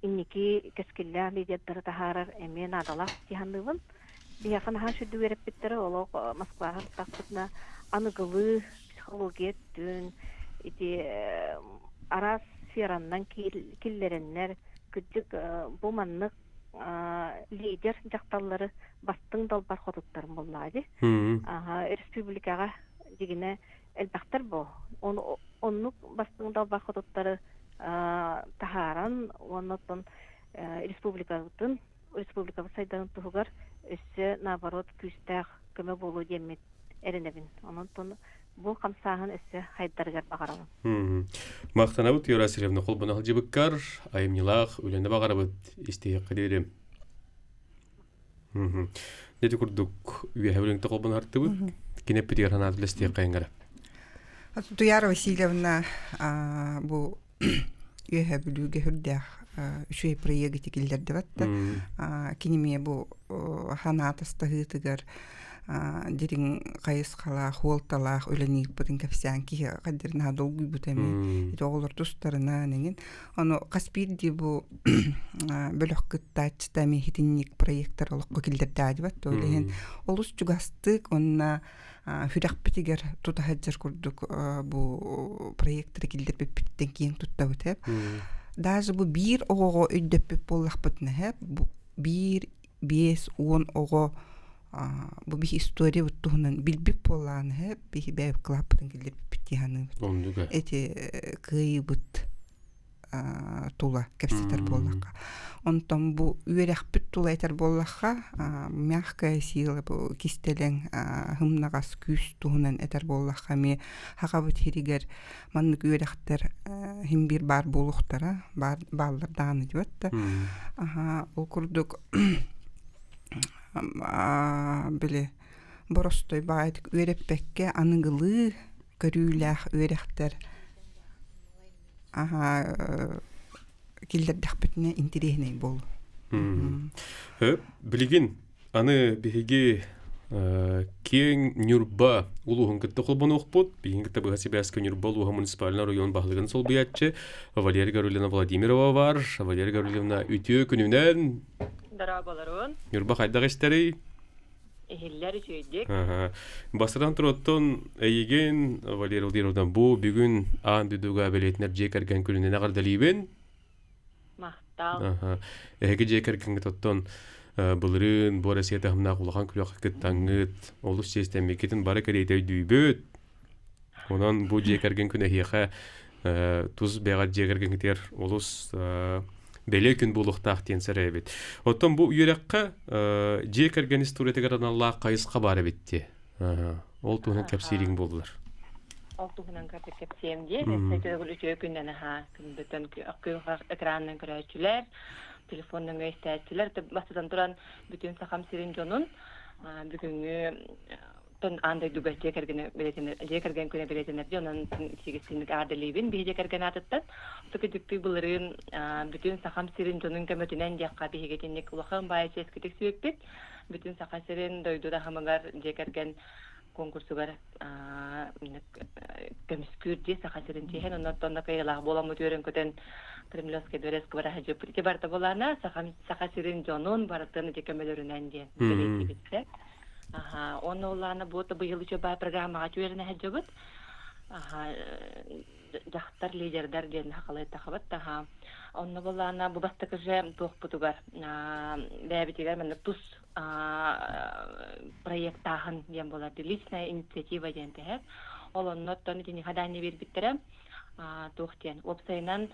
[SPEAKER 4] инники кэскиллээх лидердары таһаарар эмиэ наадалаах дии саныыбын. Биһиэхэ наһаа сүрдүк үөрэппиттэрэ олох Москваҕа сыттахпытына аныгылыы психология өттүн ити араас сфераннан киллэрэннэр кырдьык бу маннык лидер дьахталлары бастыҥ далбар хотуттарын буллаа дии. Республикаҕа дьигинэ элбэхтэр бу. Оннук бастыҥ далбар хотуттары таһааран уонна оттон республикабытын республикабыт сайдарын туһугар өссө наоборот күүстээх көмө буолуо диэммит эрэнэбин. Онон бу хамсааһын өссө хайдарыгар баҕарабын.
[SPEAKER 1] Махтанабыт Юра Васильевна холбоно сылдьыбыккар, айымньылаах үлэни баҕарабыт, истиһиэххэ диэри. Дьэ курдук үөһэ бүлүҥтэ холбоно артыбыт. Кини эппитигэр санаат үлэстиэххэ эҥэрэ.
[SPEAKER 2] Туяра Васильевна бу Үөһэ Бүлүүгэ үрдээх үчүгэй проект ити киллэрдибэт да кини эмиэ бу ханаатастаһыытыгар дириҥ хайысхалаах, хуолталаах үлэни ыыппытын кэпсээн киһи хайдарын наһаа долгуйбута эмиэ. Ити оҕолор тустарынан эҥин. Ону хас биирдии бу бөлөх кыттааччыта эмиэ итинник проектар олоххо киллэрдээдибэт. Ол иһин олус чугастык уонна сүрэхпитигэр тута сылдьар курдук бу проекторы киллэрбиппиттэн киэҥ туттабыт эп. Даже бу биир оҕоҕо өйдөппүт буоллахпытына эп бу биир 50 оҕо бу биһи история туһунан билбит буоллаҕына эп биһи бэйэбит кылааппытын киллэрбиппит дии саныыбыт. Эти кыайыыбыт. тула кэпсэтэр буоллахха. Онтон бу үөрэхпит тула этэр буоллахха, мягкая сила бу кистэлэҥ һымнаҕас күүс туһунан этэр буоллахха эмиэ Сахабыт сиригэр маннык үөрэхтэр син биир баар буолуохтара, бааллар даҕаны диэбэт да. Аһаа, ол курдук били боростой баҕайытык үөрэппэккэ аныгылыы көрүүлээх үөрэхтэр аһаа киллэрдэхпитинэ интириэһинэй буолуо.
[SPEAKER 1] Билигин аны биһиги киэҥ Ньурба улууһун кытта холбонуохпут. Биһиги кытта быһа сибээскэ Ньурба улууһа муниципальнай оройуон баһылыгын солбуйааччы Валерия Гаврильевна Владимирова бар. Валерия Гаврильевна, үтүө күнүнэн!
[SPEAKER 5] Дорооболорун.
[SPEAKER 1] Ньурба хайдах истэрий?
[SPEAKER 5] Иһиллэр үчүгэйдик.
[SPEAKER 1] Бастатан туруоттун эйигин, Валерия Владимировна, бу бүгүн аан дойдуга бэлиэтинэр дьиэ кэргэн күнүнэн эҕэрдэлиибин.
[SPEAKER 5] Махтал.
[SPEAKER 1] Эһиги дьиэ кэргэҥҥит оттон былырыын бу Россия таһымнаах улахан күрэххэ кыттаҥҥыт, олус чиэстэммиккитин бары кэриэтэ өйдүүбүт. Онон бу дьиэ кэргэн күн эһиэхэ тус бэйэҕит дьиэ кэргэҥҥитигэр олус бэлиэ күн буолуохтаах диэн сэрэйэбит. Оттон бу үөрэххэ дьиэ кэргэн историятыгар аналлаах хайысха баар эбит дии. Ол туһунан кэпсиириҥ буоллар.
[SPEAKER 5] Ол туһунан кэпсиэм дии. Өссө үтүө күннэн аһаа күндүтэн күөх экранынан көрөөччүлэр, телефонунан истээччилэр, бастатан туран бүтүн Сахам сирин дьонун бүгүҥҥү тон аан дойдуга дьиэ кэргэнэ бэлиэтэнэр дьиэ кэргэн күнэ бэлиэтэнэр дии онон сигистинник аадалиибин биһи дьиэ кэргэн аатыттан Оту былырыын бүтүн Сахам сирин дьонун көмөтүнэн диэххэ биһиги итинник улахан баай чиэскитик сүөппүт бүтүн Саха сирин дойду таһымыгар дьиэ кэргэн конкурсугар көмүскүүр дии Саха сирин чиэһин оннуттан да кыайыылаах буоламмыт үөрэн-көтөн Кремлевскай дворецка бара сылдьыппыт ити барыта буолаана Саха сирин дьонун барытын ити көмөлөрүнэн диэн бэлиэтиибиттэр Аха, уонна улаана буота быйыл үчүгэй баай программаҕа үөрэнэ сылдьабыт. Аха, дьахтар лидердар диэн хахалай тахабыт таха. Онно булаана бу бастакы же туохпутугар бэйэбитигэр маннык тус проектааһын диэн буолар личная инициатива диэн тэһэр. Ол онно оттон итиниха даанньа биэрбиттэрэ туох диэн уопсайынан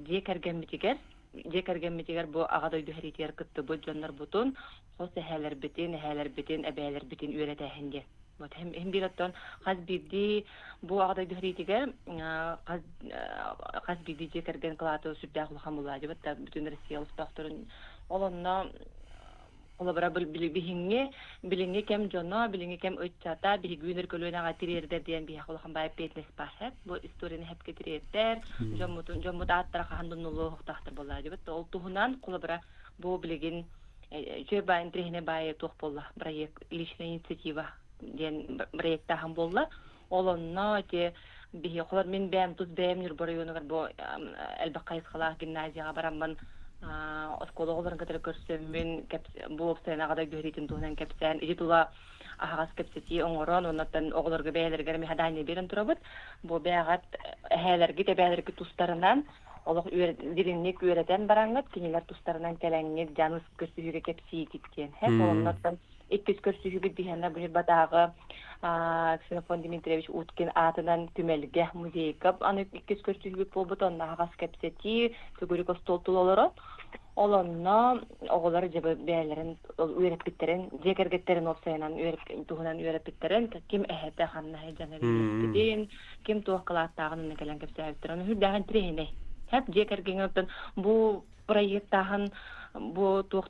[SPEAKER 5] дьиэ кэргэммитигэр дьиэ кэргэммитигэр бу Аҕа дойду сэриитигэр кыттыбыт дьоннорбутун хос эһээлэрбитин, эһээлэрбитин, эбээлэрбитин үөрэтээһин диэн. Вот һин биир оттон хас биирдии бу Аҕа дойду сэриитигэр хас хас биирдии дьиэ кэргэн кылааты сүрдээх улахан булаадьыбыт да бүтүн Россия олохтоохторун ол онно холобура билиҥҥи билиҥҥи кэм дьоно, билиҥҥи кэм ыччата биһиги үүнэр көлүөнэҕэ тириэрдэр диэн биһиэхэ улахан баай эппиэтинэс баар һэ. Бу историяны хэпкэ тириэрдэр, дьоммутун дьоммут ааттара хаһан да умнуллуохтаахтар буоллаадьыбыт. Ол туһунан холобура бу билигин үчүгэй баай интэриэһинэй баайы туох буолла проект личная инициатива диэн проектааһын буолла. Ол онно ити биһи холор мин бэйэм тус бэйэм Ньурба оройуонугар бу элбэх хайысхалаах гимназияҕа бараммын оскуола оҕолорун кытары көрсөммүн бу уопсайынан аҕа дойду туһунан кэпсээн ити тула аһаҕас кэпсэтии оҥорон оннуттан оҕолорго бэйэлэригэр эмиэ задание биэрэн турабыт. Бу бэйэҕит эһээлэргит эбээлэргит тустарынан олох дириҥник үөрэтэн бараҥҥыт кинилэр тустарынан кэлэҥҥит дьаныс көрсүһүүгэ кэпсиигит диэн һэ олоннортон иккис көрсүһүүбүт биһиэнэ Бунирбатааҕы Ксенофон Дмитриевич Уткин аатынан түмэлгэ музейга аны иккис көрсүһүүбүт буолбут онно аһаҕас кэпсэтии төгүрүк остуол тула олорон ол онно оҕолор дьэ бэйэлэрин үөрэппиттэрин дьиэ кэргэттэрин уопсайынан туһунан үөрэппиттэрин ким эһэтэ ханна сылдьан үөрэппитин ким туох кылааттааҕын онно кэлэн кэпсээбиттэр ону сүрдээҕин интэриэһинэй хэп дьиэ кэргэҥҥэ оттон бу проектааһын бу туох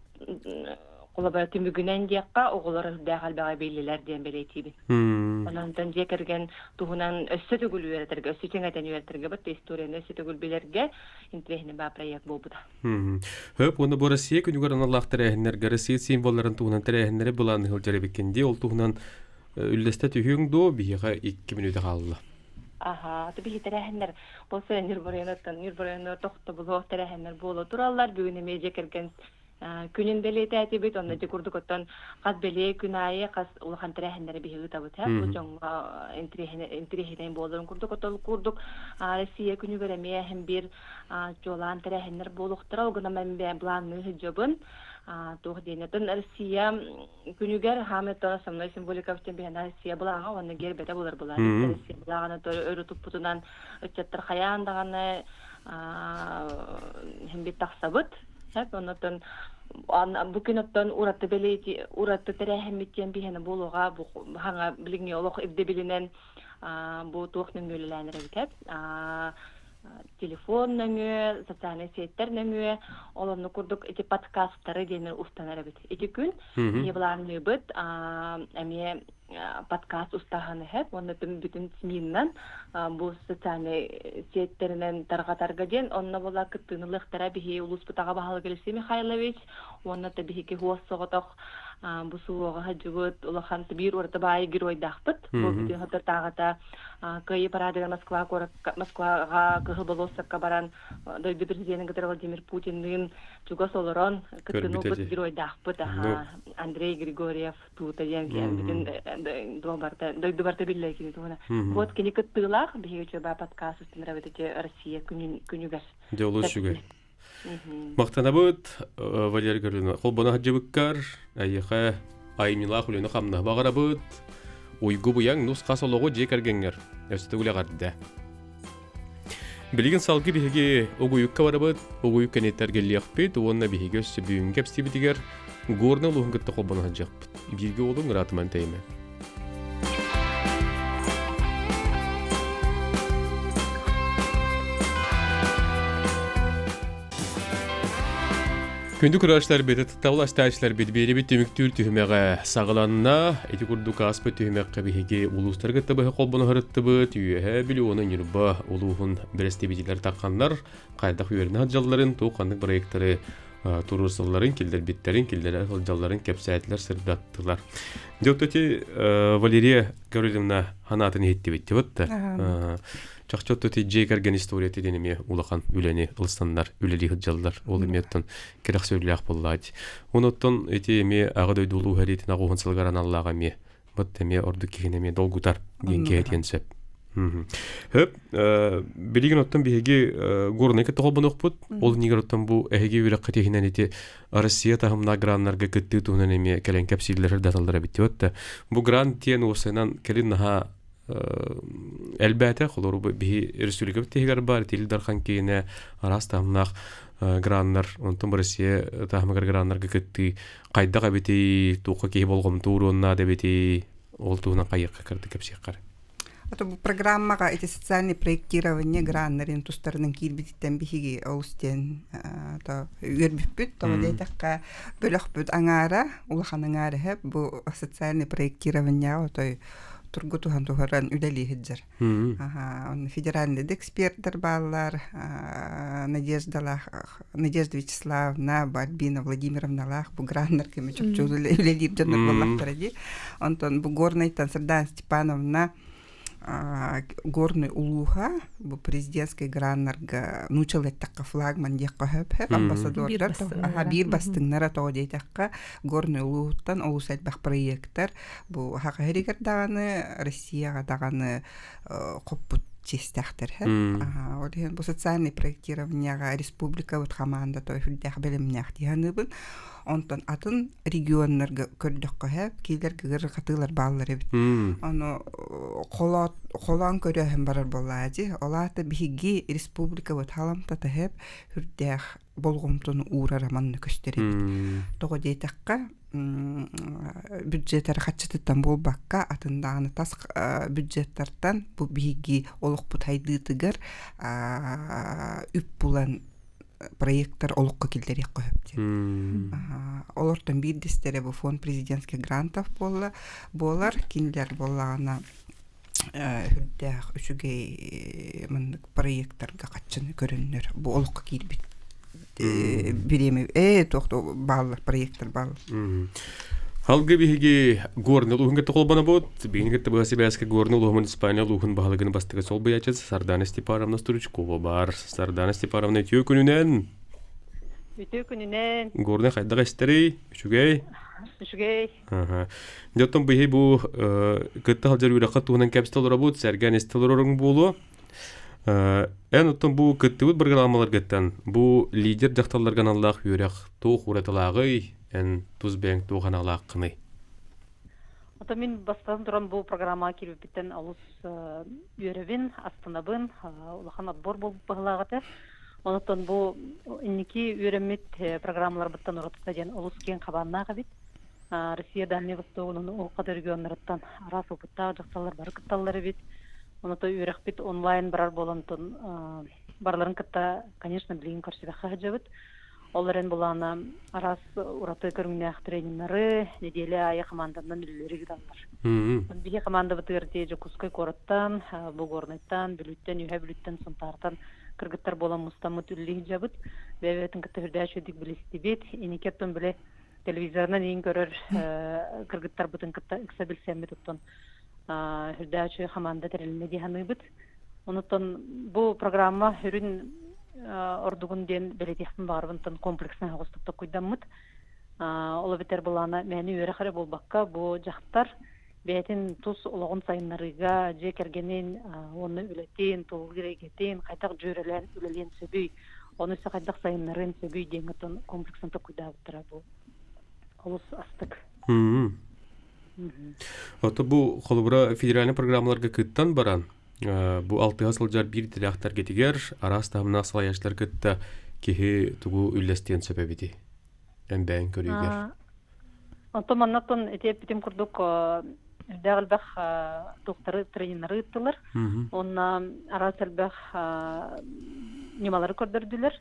[SPEAKER 5] холобура түмүгүнэн диэххэ оҕолор үрдээх элбэҕи биллилэр диэн бэлиэтиибин. Онон дьиэ кэргэн туһунан өссө төгүл үөрэтэргэ, өссө чиҥэтэн үөрэтэргэ бат историяны өссө төгүл билэргэ интэриэһинэй баа проект буолбута.
[SPEAKER 1] Хөп уонна бу Россия күнүгэр аналлаах тэрээһиннэргэ Россия символларын туһунан тэрээһиннэри былаанныы сылдьар эбиккин дии. Ол туһунан үллэстэ түһүөҥ дуо? Биһиэхэ 2 мүнүүтэ хаалла.
[SPEAKER 5] Аха, то биһи тэрээһиннэр ол сайын Ньурба районуттан Ньурба районугар тохтобулуох тэрээһиннэр буола тураллар. Бүгүн эмиэ дьиэ кэргэн күнүн бэлиэтээтибит. Онно ити курдук оттон хас бэлиэ күн аайы хас улахан тэрээһиннэри биһиги ыытабыт. Бу дьоҥҥо интэриэһинэй буоларын курдук отол курдук Россия күнүгэр эмиэ иһин биир чуолаан тэрээһиннэр буолуохтара. Ол гынан мен былаанныы сылдьабын. Туох диэн атын Россия күнүгэр хаамыттан основной символика биһиэнэ Россия былааҕа уонна гербэтэ булар булар. Россия былааҕын өрө туппутунан ыччаттар хайаан даҕаны химбит тахсабыт. Сөп, оннотон бу күн оттон ураты бэлиэти ураты тэрээһиммит диэн биһиэнэ буолуоҕа бу хаҥа билиҥҥи олох ирдэбилинэн бу туох нөҥүөлэлээн эрэбит телефон нөҥүө, социальнай сеттэр нөҥүө, ол оннук курдук ити подкасттары диэннэр устанар эбит. Ити күн биһи былаанныыбыт эмиэ подкаст устаһан иһэп уонна бүтүн СМИннан бу социальнай сеттэринэн тарҕатарга диэн онно була кыттыыны ылыахтара биһи улууспутаҕа баһылык Алексей Михайлович уонна та биһиги хуос соҕотох бу суоҕа сылдьыбыт улахан биир ураты баай геройдаахпыт бу бүтүн соторутааҕыта Кыайыы парадыгар Москва куоракка Москваҕа Кыһыл болуоссакка баран дойду президенин кытары Владимир Путинныын чугас олорон кыттыны ылбыт геройдаахпыт Андрей Григорьев Тута диэн бүтүн барта дойду барта биллэр кини туһуна. Вот кини кыттыылаах биһиги үчүгэй подкаст устунара ити Россия күнүгэр.
[SPEAKER 1] Дьэ олус үчүгэй. Махтанабыт Валерий Гавриловна. Холбоно сылдьыбыккар эйиэхэ айымньылаах үлэни хамнаһы баҕарабыт. Уйгу буйаҥ нус-хас олоҕу дьиэ кэргэҥҥэр өссө үлэҕэрдэ. Билигин салгыы биһиги Угуйукка барабыт, Угуйук кэнниттэн эргиллиэхпит уонна биһиги өссө бүгүҥҥү кэпсиибитигэр Горнай улууһун кытта холбоно сылдьыахпыт. Бииргэ уолуҥ ыраатыман тэйимэ. Күндү көрөөччүлэрбит, ытыктабыл астааччыларбыт биэрибит түмүктүүр түһүмэҕэ саҕаланна. Ити курдук ааспыт түһүмэххэ биһиги улуустары кытта быһа холбоно сырыттыбыт. Үөһээ Бүлүү уонна Ньурба улууһун бэрэстэбиитэллэр тахханнар хайдах үөрэнэ сылдьалларын, туох ханнык проектары туруорсалларын, киллэрбиттэрин, киллэрэ сылдьалларын кэпсээтилэр, сырдаттылар. Дьэ, ити Валерия Гаврильевна ханаатын иһиттибит да. Чахчы ити дьиэ кэргэн историята диэн эмиэ улахан үлэни ылсаннар, үлэлии сылдьаллар. Ол эмиэ оттон кэрэхсэбиллээх буоллаат. Онуттан ити эмиэ аҕа дойду улуу сэриитин аҕуһун сылыгар аналлаах эмиэ бут эмиэ ордук киһини эмиэ долгутар диэн киһи сөп. Хөп, билигин оттон биһиги Горнай кытта холбонуохпут. Ол иннигэр оттон бу эһиги үөрэххит иһинэн ити Россия таһымнаах граннарга кыттыы туһунан эмиэ кэлэн кэпсииллэр даталлар эбит да. Бу грант диэн уопсайынан кэлин наһаа элбээтэ холору биһи республикабыт тиһигэр бар Ил Дархан киинэ араас таһымнаах граннар онтон Россия таһымыгар граннарга кыттыы хайдах эбитий туохха киһи болҕомто уруоннаада эбитий ол туһунан хайыахха кырды кэпсиэххэр
[SPEAKER 2] Ото бу программаҕа ити социальное проектирование граннарын тустарынан киирбититтэн биһиги олус диэн то үөрбүппүт. Тоҕо диэтэххэ бөлөхпүт аҥаара, улахан аҥаара иһэ бу социальное проектированияҕа отой тургутуһан туһаран үлэлии сылдьар. Аха, федеральный да эксперттэр бааллар, Надеждалаах Надежда Вячеславовна, Альбина Владимировналаах бу граннар кэми чопчу үлэлиир дьоннор буоллахтара дии. Онтон бу Горнайтан Сардана Степановна Горный улууһа бу президентскай граннарга нуучал эттэххэ флагман диэххэ сөп амбассадордар биир бастыҥнара тоҕо диэтэххэ Горный улууһуттан олус элбэх проектар бу Саха сиригэр даҕаны Россияҕа даҕаны хоппут чиэстээхтэр ол иһин бу социальный проектированияҕа республикабыт хамаандата сүрдээх бэлэмнээх дии саныыбын онтон атын регионнарга көрдөххө һэ киилэргэ ыарырҕатыылар бааллар эбит ону холоон көрөөһүн барар буоллаа дии ол аата биһиги республикабыт халамтата һэп сүрдээх болҕомтону уурара манна көстөр эбит тоҕо диэтэххэ бюджеттары хаччытыттан буолбакка атын даҕаны тас бюджеттартан бу биһиги олохпут хайдыытыгар үп булан проекттар олоххо киллэриэххэ сөп диэн. Олортон биирдэстэрэ бу фонд президентских грантов буолла буолар кинилэр буоллаҕына үрдээх үчүгэй маннык проекттарга хаччыны көрөннөр бу олоххо киирбит бириэмэ ээ туох бааллар проекттар бааллар.
[SPEAKER 1] Халгы биһиги Горный улууһун кытта холбонобут. Биһиги кытта быһа сибээскэ Горный улууһун муниципальнай улууһун баһылыгын бастакы солбуйааччы Сардана Степановна Стручкова бар. Сардана Степановна үтүө күнүнэн!
[SPEAKER 5] Үтүө күнүнэн!
[SPEAKER 1] Горный хайдах истэрий? Үчүгэй?
[SPEAKER 5] Үчүгэй.
[SPEAKER 1] Дьэ оттон биһи бу кытта сылдьар үөрэххэ туһунан кэпсэтэ олоробут, сэргээн истэ олороруҥ буолуо. Эн оттон бу кыттыбыт бырагыраамаларгыттан бу лидер дьахталларга аналлаах үөрэх туох уратылааҕый? эн тус бэйэҥ туох аналааххыный?
[SPEAKER 6] Ото мин бастатан туран бу программаҕа киирбиппиттэн олус үөрэбин, астынабын, улахан отбор буолбут быһыылаах этэ. Онтон бу инники үөрэммит программаларбыттан уратыта диэн олус киэҥ хабааннаах эбит. Россия Дальний Востогунан Улхат регионнарыттан араас опыттаах дьахталлар бары кытталлар эбит. Оното үөрэхпит онлайн барар буолан барыларын кытта, конечно, билигин көрсүбэххэ сылдьабыт. Ол эрэн булаана араас ураты көрүҥнээх трениннары неделя аайы команданан үлэлэри ыыталлар. Биһи командабытыгар дии Дьокуускай куораттан, Бугорнайтан, Бүлүүттэн, Үһэ Бүлүүттэн, Сунтаартан кыргыттар буолан мустаммыт үлэлии сылдьабыт. Бэйэ-бэйэтин кытта үрдээч үрдүк билистибит. Иникеттон биле телевизорынан иин көрөр кыргыттарбытын кытта ыкса билсэммит оттон үрдээч команда тэрилинэ дии саныыбыт. Онуттан бу программа үрүн ордугун диэн бэлэтиэхпин баҕарбын комплекснай оҕустук токкуйдаммыт. Ол эбэтэр былаана мэни үөрэх эрэ буолбакка, бу дьахтар бэйэтин тус олоҕун сайыннарыыга, дьиэ кэргэнин уонна үлэтин, туллуур эйгэтин хайдах дьүөрэлээн үлэлиэн сөбүй, ону өссө хайдах сайыннарыан сөбүй диэн оттон комплексын токкуйдаабыттара бу олус астык.
[SPEAKER 1] Ото бу холобура федеральный программаларга кыттан баран, бу алтыһа сылдьар биир идэлээхтэргитигэр араас таһымнаах салайааччылар кытта киһи тугу үллэстиэн сөп эбитий? Эн бэйэҥ көрүүгэр.
[SPEAKER 6] Онтон маннаттан ити эппитим курдук элбэх элбэх туохтары трениннары ыыттылар. Уонна араас элбэх ньымалары көрдөрдүлэр.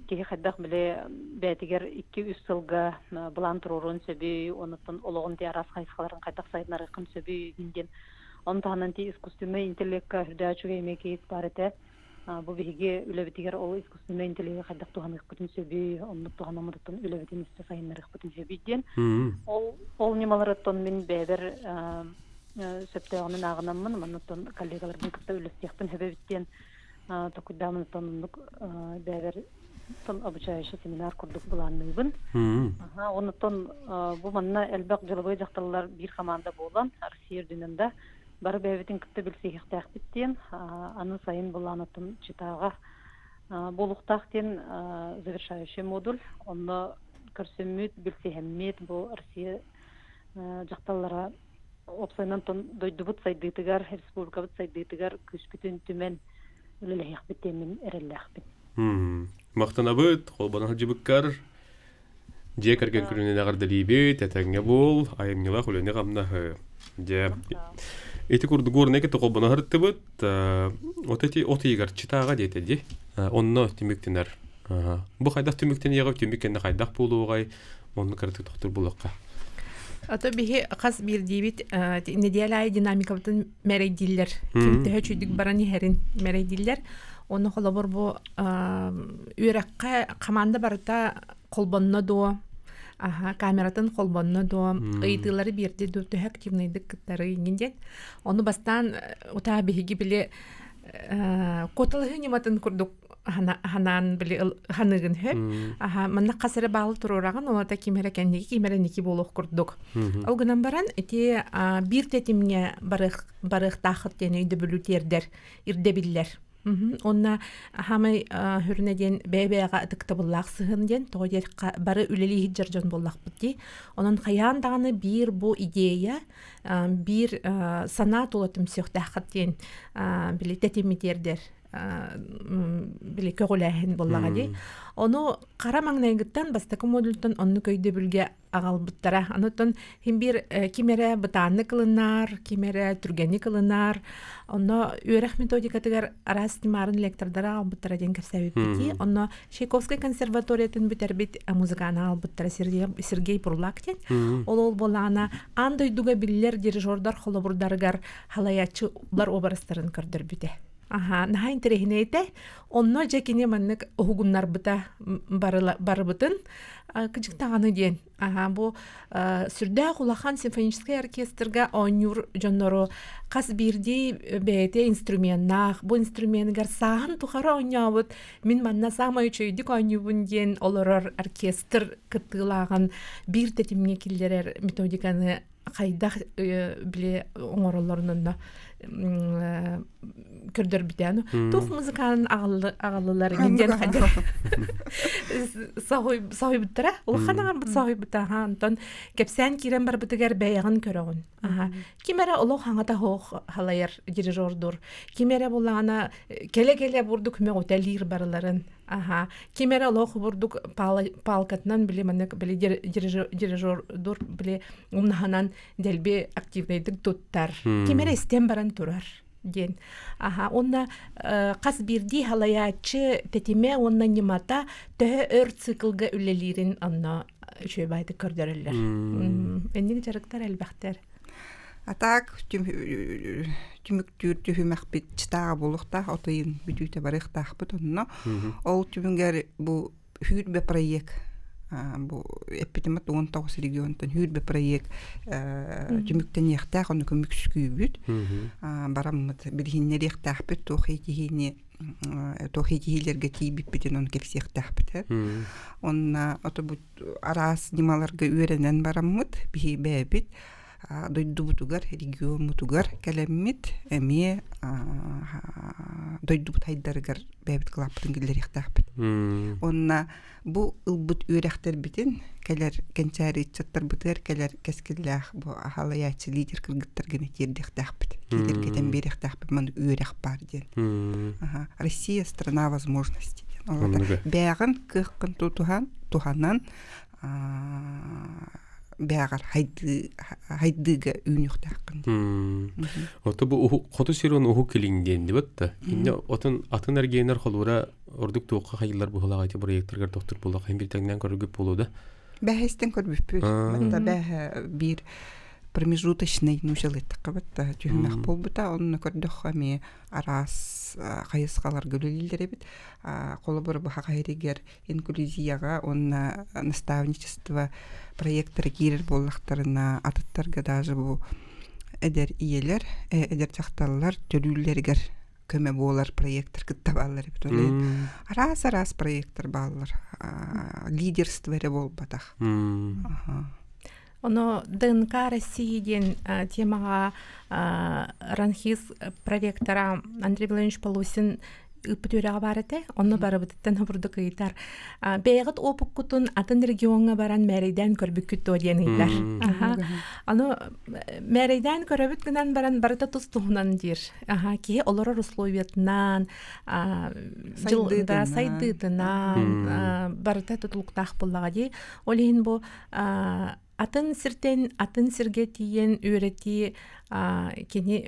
[SPEAKER 6] Киһи хайдах били бэйэтигэр 2-3 сылга былаан туруоруон сөбүй, онуттан олоҕун ти араас хайысхаларын хайдах сайыннарыаххын сөбүй диэн. Оны таһынан ти искусственный интеллектка үрдээ үчүгэй эмиэ кейс баар этэ. Бу биһиги үлэбитигэр ол искусственный интеллекти хайдах туһаныахпытын сөбүй, оннук туһанаммытыттан үлэбитин өссө сайыннарыахпытын сөбүй диэн. Ол ол ньымаларыттан мин бэйэбэр сөптөөҕүнэн ааҕынаммын, манныттан коллегаларбын кытта үлэстиэхпин сөбөбүт диэн токуйдааммыттан оннук бэйэбэр обучающий семинар курдук былаанныыбын. Онуттан бу манна элбэх дьылабыай дьахталлар биир команда буолан, Россия үрдүнэн да бары бэйэбитин кытта билсиһиэхтээхпит диэн, аны сайын былаанаттан Читаҕа буолуохтаах диэн завершающий модуль. Онно көрсөммүт, билсиһэммит бу Россия дьахталлара уопсайынан дойдубут сайдыытыгар, республикабыт сайдыытыгар күүспүтүн түмэн үлэлэһиэхпит диэммин эрэллээхпин.
[SPEAKER 1] Махтанабыт, холбонон сылдьыбыккар Дьиэ кэргэн күнүнэн эҕэрдэлиибит, этэҥҥэ буол, айымньылаах үлэни-хамнаһы. Дьэ, ити курдук Горнай кытта холбоно сырыттыбыт. От эти от ыйыгар Читаҕа диэтэ дии. Онно түмүктэнэр. Бу хайдах түмүктэниэҕэй, түмүк кэннэ хайдах буолуоҕай, онно кыратык тохтуур буолуохха.
[SPEAKER 3] Ото биһи хас биирдиибит неделя аайы динамикабытын мэрэйдииллэр. Ким төһө үчүйдүк баран иһэрин мэрэйдииллэр. Оны холобур бу үөрэххэ команда барыта холбонно дуо аха камератын холбонно дуо ыйытыылары биэрди дуо төһө активныйдык кыттары иҥин диэн ону бастаан утаа биһиги били куоталаһыы ньыматын курдук ханаан били ханыгын хөп аха манна хас эрэ баалы туруораҕын олата ким эрэ кэнники ким эрэ ники буолуох курдук ол гынан баран ити биир тэтимҥэ барыах барыахтаахыт диэн өйдөбүлү тиэрдэр ирдэбиллэр Уонна хаамай хүрүнэ диэн бэйэ-бэйэҕэ ытыктабыллаах сыһыан диэн тоҕо диэтэххэ бары үлэлии сылдьар дьон буоллахпыт дии. Онон хайаан даҕаны биир бу идея, биир санаа тула түмсүөхтээххит диэн били тэтими тиэрдэр били көҕүлээһин буоллаҕа дии. Ону хара маҥнайгыттан бастакы модультан оннук өйдөбүлгэ аҕалбыттара. Онтон хим биир ким эрэ бытааннык ылынар, ким эрэ түргэнник ылынар. Онно үөрэх методикатыгар араас тимарын лектордара аҕалбыттара диэн кэпсээбиппит. Онно Чайковскай консерваториятын бүтэрбит музыканы аҕалбыттара Сергей Бурлак диэн. Ол ол буоллаҕына аан дойдуга биллэр дирижердар холобурдарыгар халайааччылар уобарастарын көрдөрбүтэ. Аха, наһаа интэриэһинэй этэ. Онно дьэ кини маннык уһугуннарбыта барыбытын кыдьык даҕаны диэн. Аха, бу сүрдээх улахан симфоническай оркестрга оонньуур дьоннору хас биирдии бэйэтэ инструменнаах, бу инструменыгар сааһын тухары оонньообут, мин манна саамай үчүгэйдик оонньуубун диэн олорор оркестр кыттыылааҕын биир тэтимҥэ киллэрэр методиканы хайдах били оҥороллорун онно көрдөрбүтэ. Туох музыканын аҕаллылар диэн хайдах. Соһуйбуттара. Улахан аҥарбыт соһуйбута. Онтон кэпсээн киирэн барбытыгар бэйэҕин көрөҕүн. Ким эрэ олох хаҥата хоох халайар дирижердур. Ким эрэ булаана келе-келе бурдук мөҕүтэлиир барыларын. Аха. Ким эрэ олох бурдук палкатынан били маннык били дирижердур били умнаһанан дэлби активнайдык туттар. Ким эрэ истэн баран турар диэн. Аха, уонна хас биирдии халайааччы тэтимэ уонна ньымата төһө өр циклга үлэлиирин онно үчүгэй баайдык көрдөрөллөр. Инник дьарыктар элбэхтэр.
[SPEAKER 2] А так түмүктүүр түһүмэхпит чытааҕа буолуохтаах отыйын бүтүүтэ барыахтаахпыт онно. Ол түмүгэр бу Хүүрбэ проект бу эппитим 19 регионтан хүүрбэ проект түмүктэниэхтээх ону көмүкскүүбүт бараммыт билиһиннэриэхтээхпит туох итиһиини туох итиһиилэргэ тиийбиппитин ону кэпсиэхтээхпит онна ото бу араас ньымаларга үөрэнэн бараммыт биһи бэйэбит дойдубутугар региоммутугар кэлэммит эмиэ дойдубут хайдарыгар бэйэбит кылааппытын киллэриэхтээхпит. Онна бу ылбыт үөрэхтэрбитин кэлэр кэнчээри ыччаттарбытыгар кэлэр кэскиллээх бу аһалайааччы лидер кыргыттаргын тиэрдиэхтээхпит. Киирэргэтэн биэриэхтээхпит маннык үөрэх баар диэн. Россия страна возможностей диэн. Бэйэҕин кыаххын тутуһан туһанан бээҕэр хайдыыга үүнүөхтээххин.
[SPEAKER 1] Ото бу хоту сирон уһук илин диэн дибат да. Инне отун атын эргиэнер холуура ордук туохха хайылар буһулаҕа ити проекторгар доктор буоллах хин бир тэҥнээн көрүгүп буолуу да.
[SPEAKER 2] Бэһэстэн көрбүппүт. Батта бэһэ биир промежуточный нучалыттахха батта түһүмэх буолбута. Онно көрдөххө эмиэ араас хайысхаларга үлэлииллэр эбит. Холобур бу хахайригер инклюзияҕа уонна наставничество проектара киирэр буоллахтарына атыттарга даже бу эдэр ийэлэр эдэр дьахталлар төрүүллэригэр көмө буолар проектар кытта бааллар эбит ол араас араас проектар бааллар лидерство эрэ буолбатах.
[SPEAKER 3] Оно ДНК России диэн темаҕа РАНХИС проректора Андрей Владимирович Полосин ыыппыт үөрэҕэ баар этэ. Онно барыбытыттан хобурдук ыйытар. Бэйэҕит опуккутун атын региоҥҥа баран мээрэйдээн көрбүккүт дуо диэн ыйытар. Аны мээрэйдээн көрөбүт гынан баран барыта тус туһунан диир. Аха, киһи олорор условиятынан, сайдыытынан барыта тутулуктаах буоллаҕа дии. Ол иһин бу атын сиртэн атын сиргэ тиийэн үөрэтии кини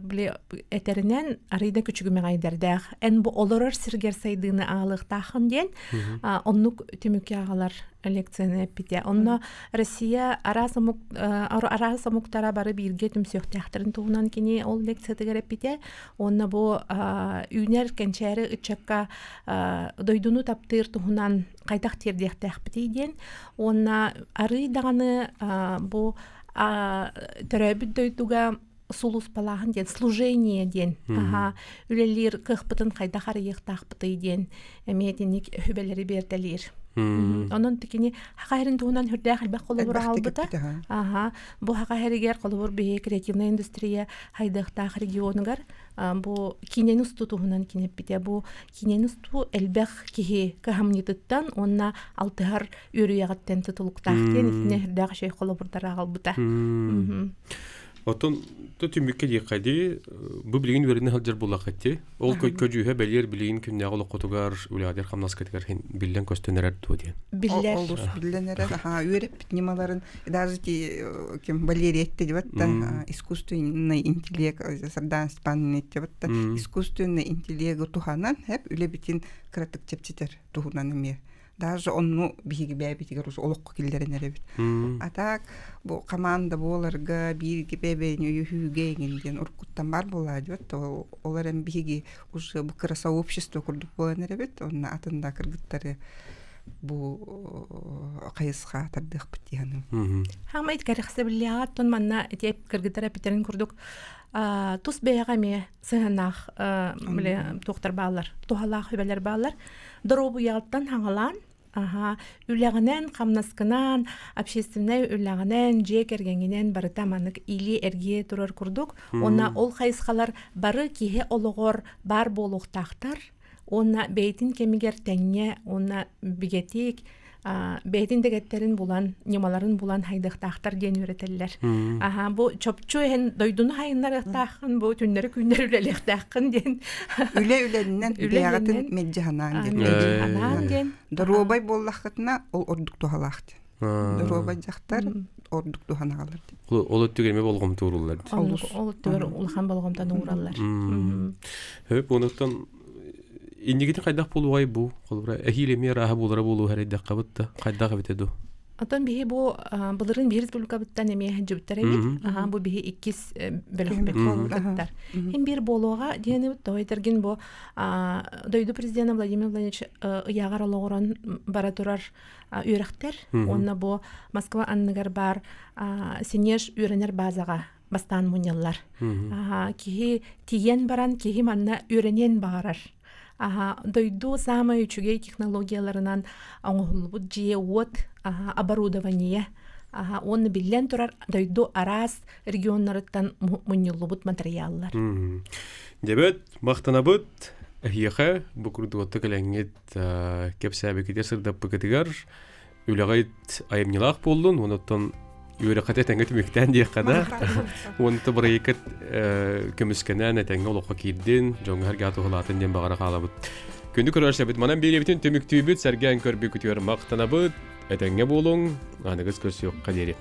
[SPEAKER 3] били этэринэн арыйда күчүгүмэҕэйдэрдээх эн бу олорор сиргэр сайдыыны аалыахтааххын диэн оннук түмүккэ аҕалар лекцияны эппитэ. Онно Россия араас омук араас омуктара бары бииргэ түмсүөхтээхтэрин туһунан кини ол лекциятыгар эппитэ. Уонна бу үүнэр кэнчээри ыччакка дойдуну таптыыр туһунан хайдах тиэрдиэхтээхпитий диэн уонна арыый даҕаны бу төрөөбүт дойдуга сулууспалааһын диэн служение диэн аха үлэлиир кыахпытын хайдах арыйыахтаахпытый диэн эмиэ итинник сүбэлэри биэртэлиир. Онон кини хаха эрин туһунан хүрдээх элбэх холобур аҕалбыта. Аха бу хаха эригэр холобур биһи креативная индустрия хайдыахтаах регионугар бу киинэни устуу туһунан кинэппитэ. Бу киинэни устуу элбэх киһи кыһамньытыттан уонна алтыһар үөрүйэҕиттэн тутулуктаах диэн итиннэ үрдээх үчүгэй холобурдары аҕалбыта.
[SPEAKER 1] Оттон то түмүккэ диэххэ дии, бу билигин үөрэнэ сылдьар буоллаххыт Ол көдьүүһэ бэлиэр билигин күннээҕи олоххутугар, үлэҕитигэр хамнаскытыгар биллэн көстөн эрэр дуо диэн.
[SPEAKER 2] Биллэр. Олус биллэн эрэр. Аха, үөрэппит ньымаларын даже ти ким Валерия этти дебатта искусственный интеллект Сардаана Степановна этти искусственный интеллегы туһанан хеп үлэбитин кыратык чэпчэтэр туһунан эмиэ даже онну биһиги бэйэбитигэр олоххо киллэрэн эрэбит. А так бу команда буоларга бииргэ бэйэни өйөһүүгэ эҥин диэн уруккуттан бар буолаа диэбит ол эрэн биһиги уже бу кыра сообщество курдук буолан эрэбит онно атын да кыргыттары бу хайысха тардыахпыт дии саныыбын.
[SPEAKER 3] Хаамай кэрэхсэбиллээҕэ манна ити кыргыттар эппиттэрин курдук тус бэйэҕэ эмиэ сыһыаннаах били туохтар бааллар, туһалаах үбэлэр бааллар. Доруобуйаҕыттан хаҥалаан, аха, үлэҕинэн, хамнаскынан, общественнай үлэҕинэн, дьиэ кэргэҥҥинэн барыта маннык илии эргийэ турар курдук. Уонна ол хайысхалар бары киһи олоҕор баар буолуохтаахтар. Уонна бэйэтин кэмигэр тэҥҥэ уонна бигэтик бэйэтин дэгэттерин булан, ньымаларын булан хайдыахтаахтар диэн үөрэтэллэр. Аха, бу чопчу иһин дойдуну хайыннарыахтааххын, бу түннэри күннэри үлэлиэхтээххин диэн.
[SPEAKER 2] Үлэ үлэннэн, бэйэҕитин мэлдьи ханаан диэн.
[SPEAKER 3] Мэлдьи ханаан диэн.
[SPEAKER 2] Доруобай буоллаххытына, ол ордук туһалаах диэн. Доруобай дьахтар ордук туһанаҕалар диэн.
[SPEAKER 1] Ол өттүгэр эмиэ болҕомто ууруллар.
[SPEAKER 3] Ол өттүгэр улахан болҕомтону уураллар.
[SPEAKER 1] Хөп, онуттан иннигитин хайдах буолуой бу? Холобура, эһиил эмиэ ырааһа буолара буолуо эрдэххэ да хайдах эбитэ дуу?
[SPEAKER 3] Отон биһи бу былырын биһи республикабыттан эмиэ сылдьыбыттар эбит. Аха бу биһи иккис бөлөхпүт кыттар. Хин бир буолуоҕа диэни тойтергин бу дойду президента Владимир Владимирович ыйааҕар олоҕуран бара турар үөрэхтэр уонна бу Москва анныгар баар Синеж үөрэнэр базаҕа бастаан мунньаллар. Киһи тиийэн баран киһи манна үөрэниэн баҕарар. Дойду саамай үчүгэй технологияларынан оҥоһуллубут дьиэ-уот, оборудование уонна биллэн турар дойду араас регионнарыттан мунньуллубут материаллар.
[SPEAKER 1] Дебет, махтанабыт эһиэхэ бу курдук кэлэҥҥит кэпсээбикитигэр сырдаппыкытыгар үлэҕит айымньылаах буоллун, онуттан үөрэххэ тэҥҥэ түмүктээн диэххэ да. Уонна бырайыккыт көмүскэнэн этэҥҥэ олоххо киирдин, дьоҥҥо сэргэҕэ туһалаатын диэн баҕара хаалабыт. Күндү көрөөччүбүт, манан биэриэбитин түмүктүүбүт, сэргээн көрбүкүтүгэр махтанабыт. Этэҥҥэ буолуҥ, аныгыс көрсүөххэ диэри.